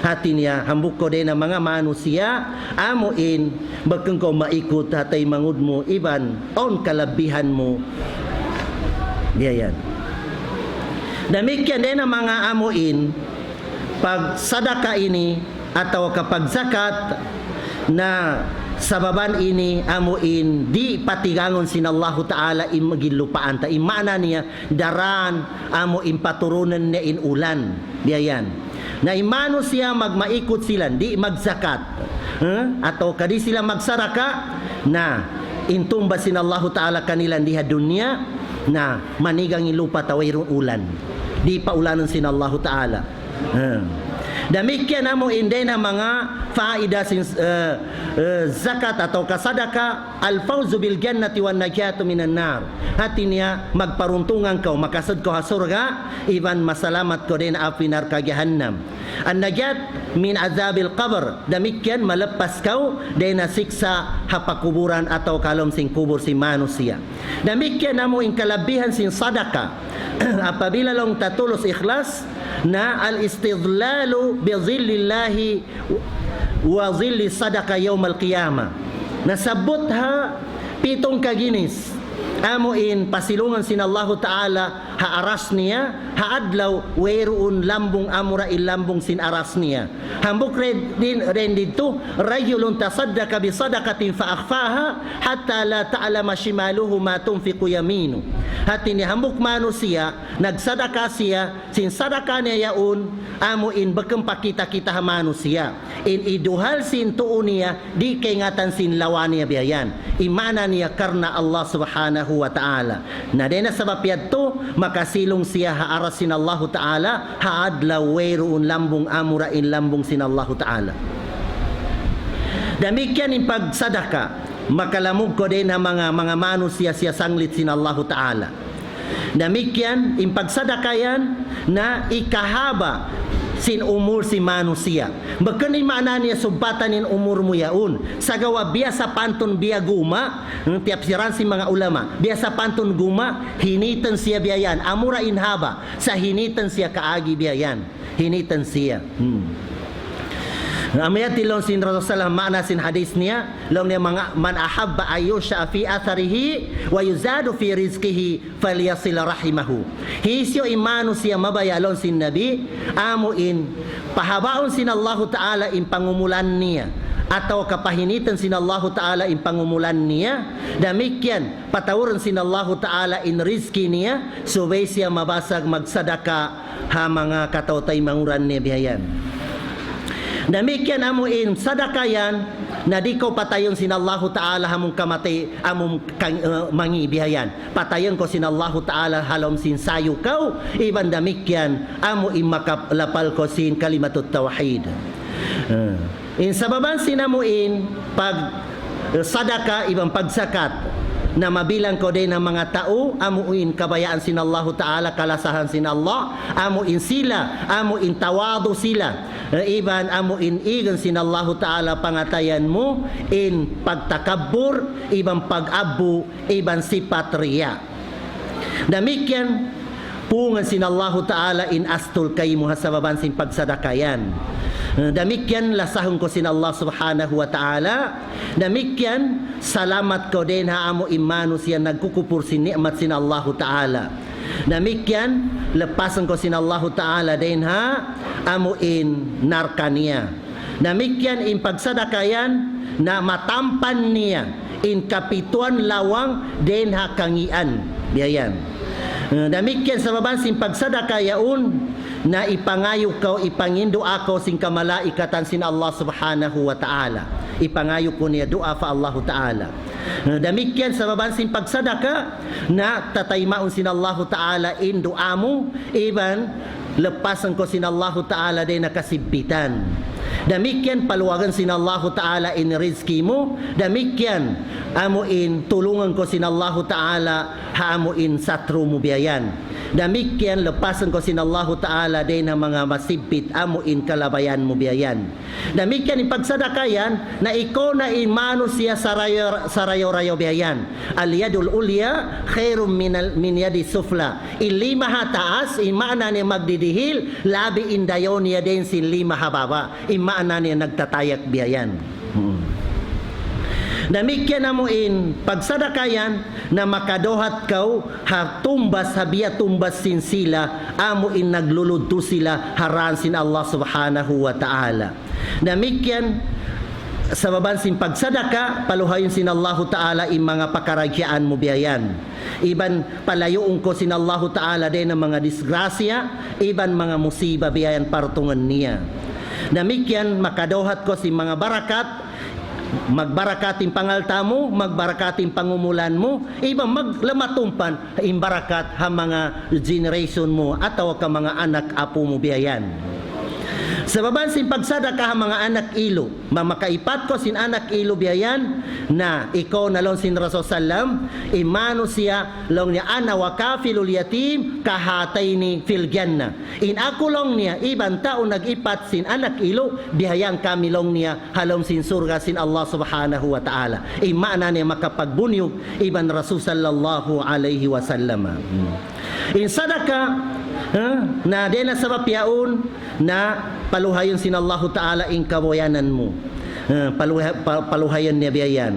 Hāti niya, hambuuk kaw dayn ha manga manusiya', amu in, bukun kaw maikut ha taymanghud mu, iban awn kalabihan mu. Biya' yan. Damikkiyan dayn ha manga amu in, pagsadaka ini, atawa ka pagzakat, na sabab ini amu in di' patigangun sin Allahu Ta'ala in magin lupaan ta. In maana niya, daran amu in paturunan niya in ulan. Biya' yan. Na in manusiya' magmaikut sila, di' magzakat. Eh? Atawa ka di' sila magsadaka, na in tumba sin Allahu Ta'ala kanila di ha dunya, na manigang in lupa' ta wayruun ulan. Di' paulanun sin Allahu Ta'ala. Hmm. Damikkiyan amu in dayn ha manga faida sin, eh, eh, zakat atawa ka sadaka, الفوز بالجنة والنجاة من النار. Hāti niya, magparuntungan kaw, makasud kaw ha surga', iban masalamat kaw dayn ha api narka' jahannam. النجاة من عذاب القبر. Damikkiyan, malappas kaw dayn ha siksa' ha pakuburan atawa ka ha lawm sin kubul sin manusiya'. Damikkiyan amu in kalabihan sin sadaka. Apabila laung ta tulus ikhlas, na الاستظلال بظل الله وظل الصدقة يوم القيامة. Nasabbut ha pitung kaginis, amu in pasilungan sin Allahu Ta'ala ha aras niya, ha adlaw wayruun lambung amura in lambung sin aras niya. Hambuuk dayn, dayn didtu, رجل تصدق بصدقة فأخفاها حتى لا تعلم شماله ما تنفق يمينه. Hāti niya hambuuk manusiya', nagsadaka siya, sin sadaka niya yaun, amu in bukun pakita-kita ha manusiya'. In iduhal sin tuu niya, di' kaingatan sin lawa niya biya' yan. In maana niya karna' Allah Subhanahu wa Ta'ala. Na dayn ha sabab yadtu, makasilung siya ha aras sin Allahu Ta'ala, ha adlaw wayruun lambung amura in lambung sin Allahu Ta'ala. Damikkiyan in pagsadaka, makalamud kaw dayn ha manga, manga manusiya' siyasanglit sin Allahu Ta'ala. Damikkiyan, in pagsadaka yan, na ikahaba' sin umul sin manusiya'. Bukun in maana niya subbatan in umul mu yaun. Sagawa' biya' sapantun biya' guma', hmm, tiyapsiran sin manga ulama. Biya' sapantun guma', hinitun siya biya' yan. Amura in haba', sa' hinitun siya kaagi biya' yan. Hinitun siya. Hmm. Amu yan laung sin Rasul sallallahu alayhi wasallam, maana sin hadith niya, laung niya manga, من أحب أن يمشى في أثره ويزاد في رزقه فليصل رحمه. Hisiyu in manusiya' mabaya' laung sin Nabi, amu in pahabaun sin Allahu Ta'ala in pangumulan niya, atawa ka pahinitun sin Allahu Ta'ala in pangumulan niya, damikkiyan patawurun sin Allahu Ta'ala in rizki niya, subay siya mabasag magsadaka ha manga kataw-taymanghuran niya biya' yan. Damikkiyan amu in sadaka yan, na di' kaw patayun sin Allahu Ta'ala ha mung kamatay, ha mung kang-, eh, mangi' biya' yan. Patayun kaw sin Allahu Ta'ala ha lawm sin sayu kaw, iban damikkiyan amu in makalapal kaw sin kalimatut tawhid. Eh. In sabab sin amu in pag sadaka iban pagsakat, na mabilang kaw dayn ha manga tau amu in kabayaan sin Allahu Ta'ala, kalasahan sin Allah, amu in sila, amu in tawadu sila, iban amu in igan sin Allahu Ta'ala pangatayan mu, in pagtakabbur iban pag-abbu iban sipat riya. Damikkiyan, pungan sin Allahu Ta'ala in astul kaymu ha sabab sin pagsadaka yan. Damikkiyan, lasahun kaw sin Allah Subhanahu wa Ta'ala. Damikkiyan, salamat kaw dayn ha amu in manusiya' nagkukupur sin ni'mat sin Allahu Ta'ala. Damikkiyan, lapasan kaw sin Allahu Ta'ala dayn ha amu in narka niya. Damikkiyan in pagsadaka yan, na matampan niya in kapituan lawang dayn ha kangīan. Biya' yan. Eh, damikkiyan sabab sin pagsadaka yaun, na ipangayu' kaw, ipanginduwaa kaw sin kamalaikatan sin Allah Subhanahu wa Ta'ala. Ipangayu' kaw niya duwaa pa Allahu Ta'ala. Eh, damikkiyan sabab sin pagsadaka, na tataymaun sin Allahu Ta'ala in duwaa mu, iban lapasan kaw sin Allahu Ta'ala dayn ha kasigpitan. Damikkiyan paluagan sin Allahu Ta'ala in rizki mu. Damikkiyan amu in tulungan kaw sin Allahu Ta'ala ha amu in satru' mu biya' yan. Damikkiyan lapasan kaw sin Allahu Ta'ala dayn ha manga masigpit amu in kalabayan mu biya' yan. Damikkiyan in pagsadaka yan, na ikaw na in manusiya' sarayaw-, sarayaw-rayaw biya' yan. اليد العليا خير من ال-، من اليد السفلى. In lima ha taas, in maana niya magdidihil, labi in dayaw niya dayn sin lima ha baba'. In maana niya nagtatayak biya' yan. Hmm. Damikkiyan amu in pagsadaka yan, na makadawhat kaw ha tumbas, ha biya' tumbas sin sila, amu in nagluludtu sila ha dān sin Allah Subhanahu wa Ta'ala. Damikkiyan, sabab sin pagsadaka, paluhayun sin Allahu Ta'ala in manga pakaradjaan mu biya' yan. Iban palayuun kaw sin Allahu Ta'ala dayn ha manga disgrasya, iban manga musiba biya' yan partungan niya. Damikkiyan, makadawhat kaw sin manga barakat, magbarakat in pangalta' mu, magbarakat in pangumulan mu, iban mag-, lamatumpan in barakat ha manga generation mu atawa ka manga anak apu' mu biya' yan. Sabab sin pagsadaka ha manga anak ilu', bang makaipat kaw sin anak ilu' biya' yan, na ikaw na laung sin Rasul sallam, in manusiya' laung niya أنا وكافل اليتيم كهاتين في الجنة. In aku laung niya, iban tau nag-ipat sin anak ilu', biya' yan kami laung niya, ha lawm sin surga' sin Allah Subhanahu wa Ta'ala. In maana niya makapagbunyug iban Rasul sallallahu alayhi wasallam. Hmm. In sadaka, eh, na dayn ha sabab yaun, na paluhayun sin Allahu Ta'ala in kabuhianan mu. Eh, paluha-, pa-, paluhayun niya biya' yan.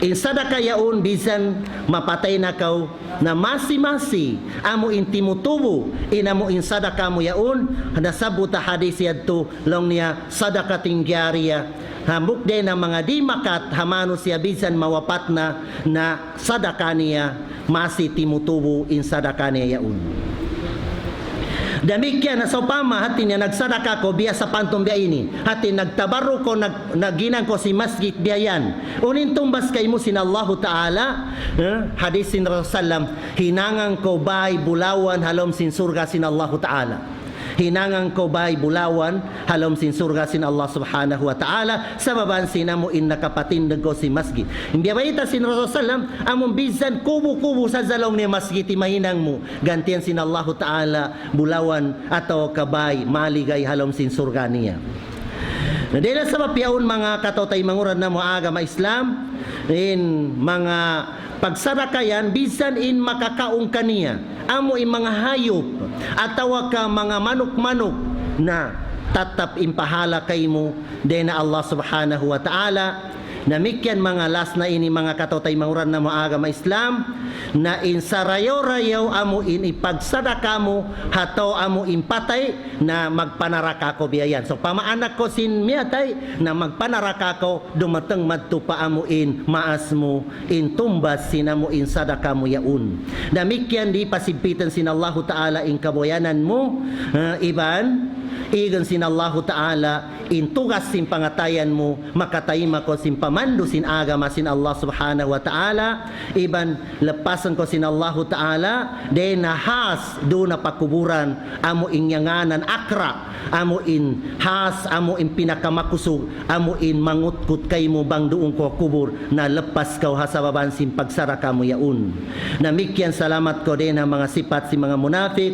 In sadaka yaun, bisan mapatay na kaw, na masi-masi amu in timutubu in amu in sadaka mu yaun, nasabbut ha hadith yadtu, laung niya صدقة جارية. Hambuuk dayn ha manga di' makat ha manusiya' bisan mawapat na, na sadaka niya masi timutubu in sadaka niya yaun. Damikkiyan na sawpama hati niya nagsadaka kaw biya' sapantun biya' ini. Hati nagtabarruk kaw, nag-, naghinang kaw sin masjid biya' yan. Unu in tumbas kaymu sin Allahu Ta'ala, eh, hadith sin Rasul sallam, hinangan kaw bay bulawan ha lawm sin surga' sin Allahu Ta'ala. Hinangan kaw bay bulawan ha lawm sin surga' sin Allah Subhanahu wa Ta'ala, sabab sin amu in nakapatindug kaw sin masjid. In biya' bayta' sin Rasul sallam, amun bisan kubu-kubu sadja laung niya masjid in mahinang mu, gantian sin Allahu Ta'ala bulawan atawa ka bay maligay ha lawm sin surga' niya. Na dayn ha sabab yaun manga kataw-taymanghuran namu' ha agama Islam, in manga pagsadaka yan, bisan in makakaun kaniya, amu in manga hayup, atawa ka manga manuk-manuk, na tattap in pahala kaymu dayn ha Allah Subhanahu wa Ta'ala. Damikkiyan manga last na ini manga kataw-taymanghuran namu' ha agama Islam, na in sarayaw-rayaw amu in ipagsadaka mu ha tau amu in patay, na magpanaraka kaw biya' yan. Sawpama anak kaw sin miyatay, na magpanaraka kaw, dumatung madtu pa amu in maas mu, in tumbas sin amu in sadaka mu yaun. Damikkiyan di' pasigpitan sin Allahu Ta'ala in kabuhianan mu, eh, iban Igan sin Allahu Ta'ala in tugas sin pangatayan mu, makataima kaw sin pamandu' sin agama sin Allah Subhanahu wa Ta'ala, iban lappasan kaw sin Allahu Ta'ala dayn ha has duun ha pakuburan, amu in ngānan akra, amu in has, amu in pinakamakusug, amu in mangutkut kaymu bang duun kaw ha kubul, na lappas kaw ha sabab sin pagsadaka mu yaun. Damikkiyan salamat kaw dayn ha manga sipat sin manga munapik,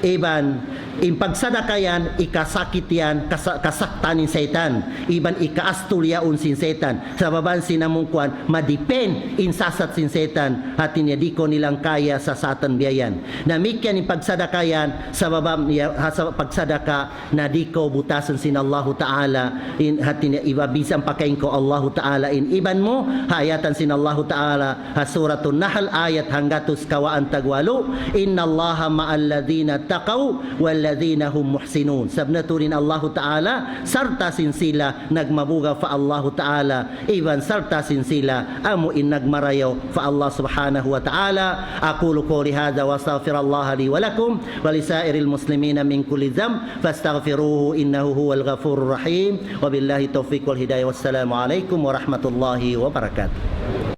iban in pagsadaka yan, hikasakit yan, kasa-, kasaktan in saytan, iban hikaastul yaun sin saytan. Sabab sin amu in kuwan, madipin in sasat sin saytan, hati niya di' kaw nilangkaya sasatan biya' yan. Damikkiyan in pagsadaka yan, sabab niya, ha sabab pagsadaka, na di' kaw butasan sin Allahu Ta'ala, in hati niya iba bisan pakain kaw Allahu Ta'ala in iban mu, ha ayatan sin Allahu Ta'ala, ha Suratun Nahl ayat hanggatus kawhaan tagwalu, إن الله مع الذين اتقوا والذين هم محسنون. Sabab tuud in Allahu Ta'ala, sarta sin sila nagmabuga' pa Allahu Ta'ala, iban sarta sin sila amu in nagmarayaw pa Allah Subhanahu wa Ta'ala. أقول قولي هذا وأستغفر الله لي ولكم ولسائر المسلمين من كل ذنب فاستغفروه إنه هو الغفور الرحيم. وبالله التوفيق والهداية والسلام عليكم ورحمة الله وبركاته.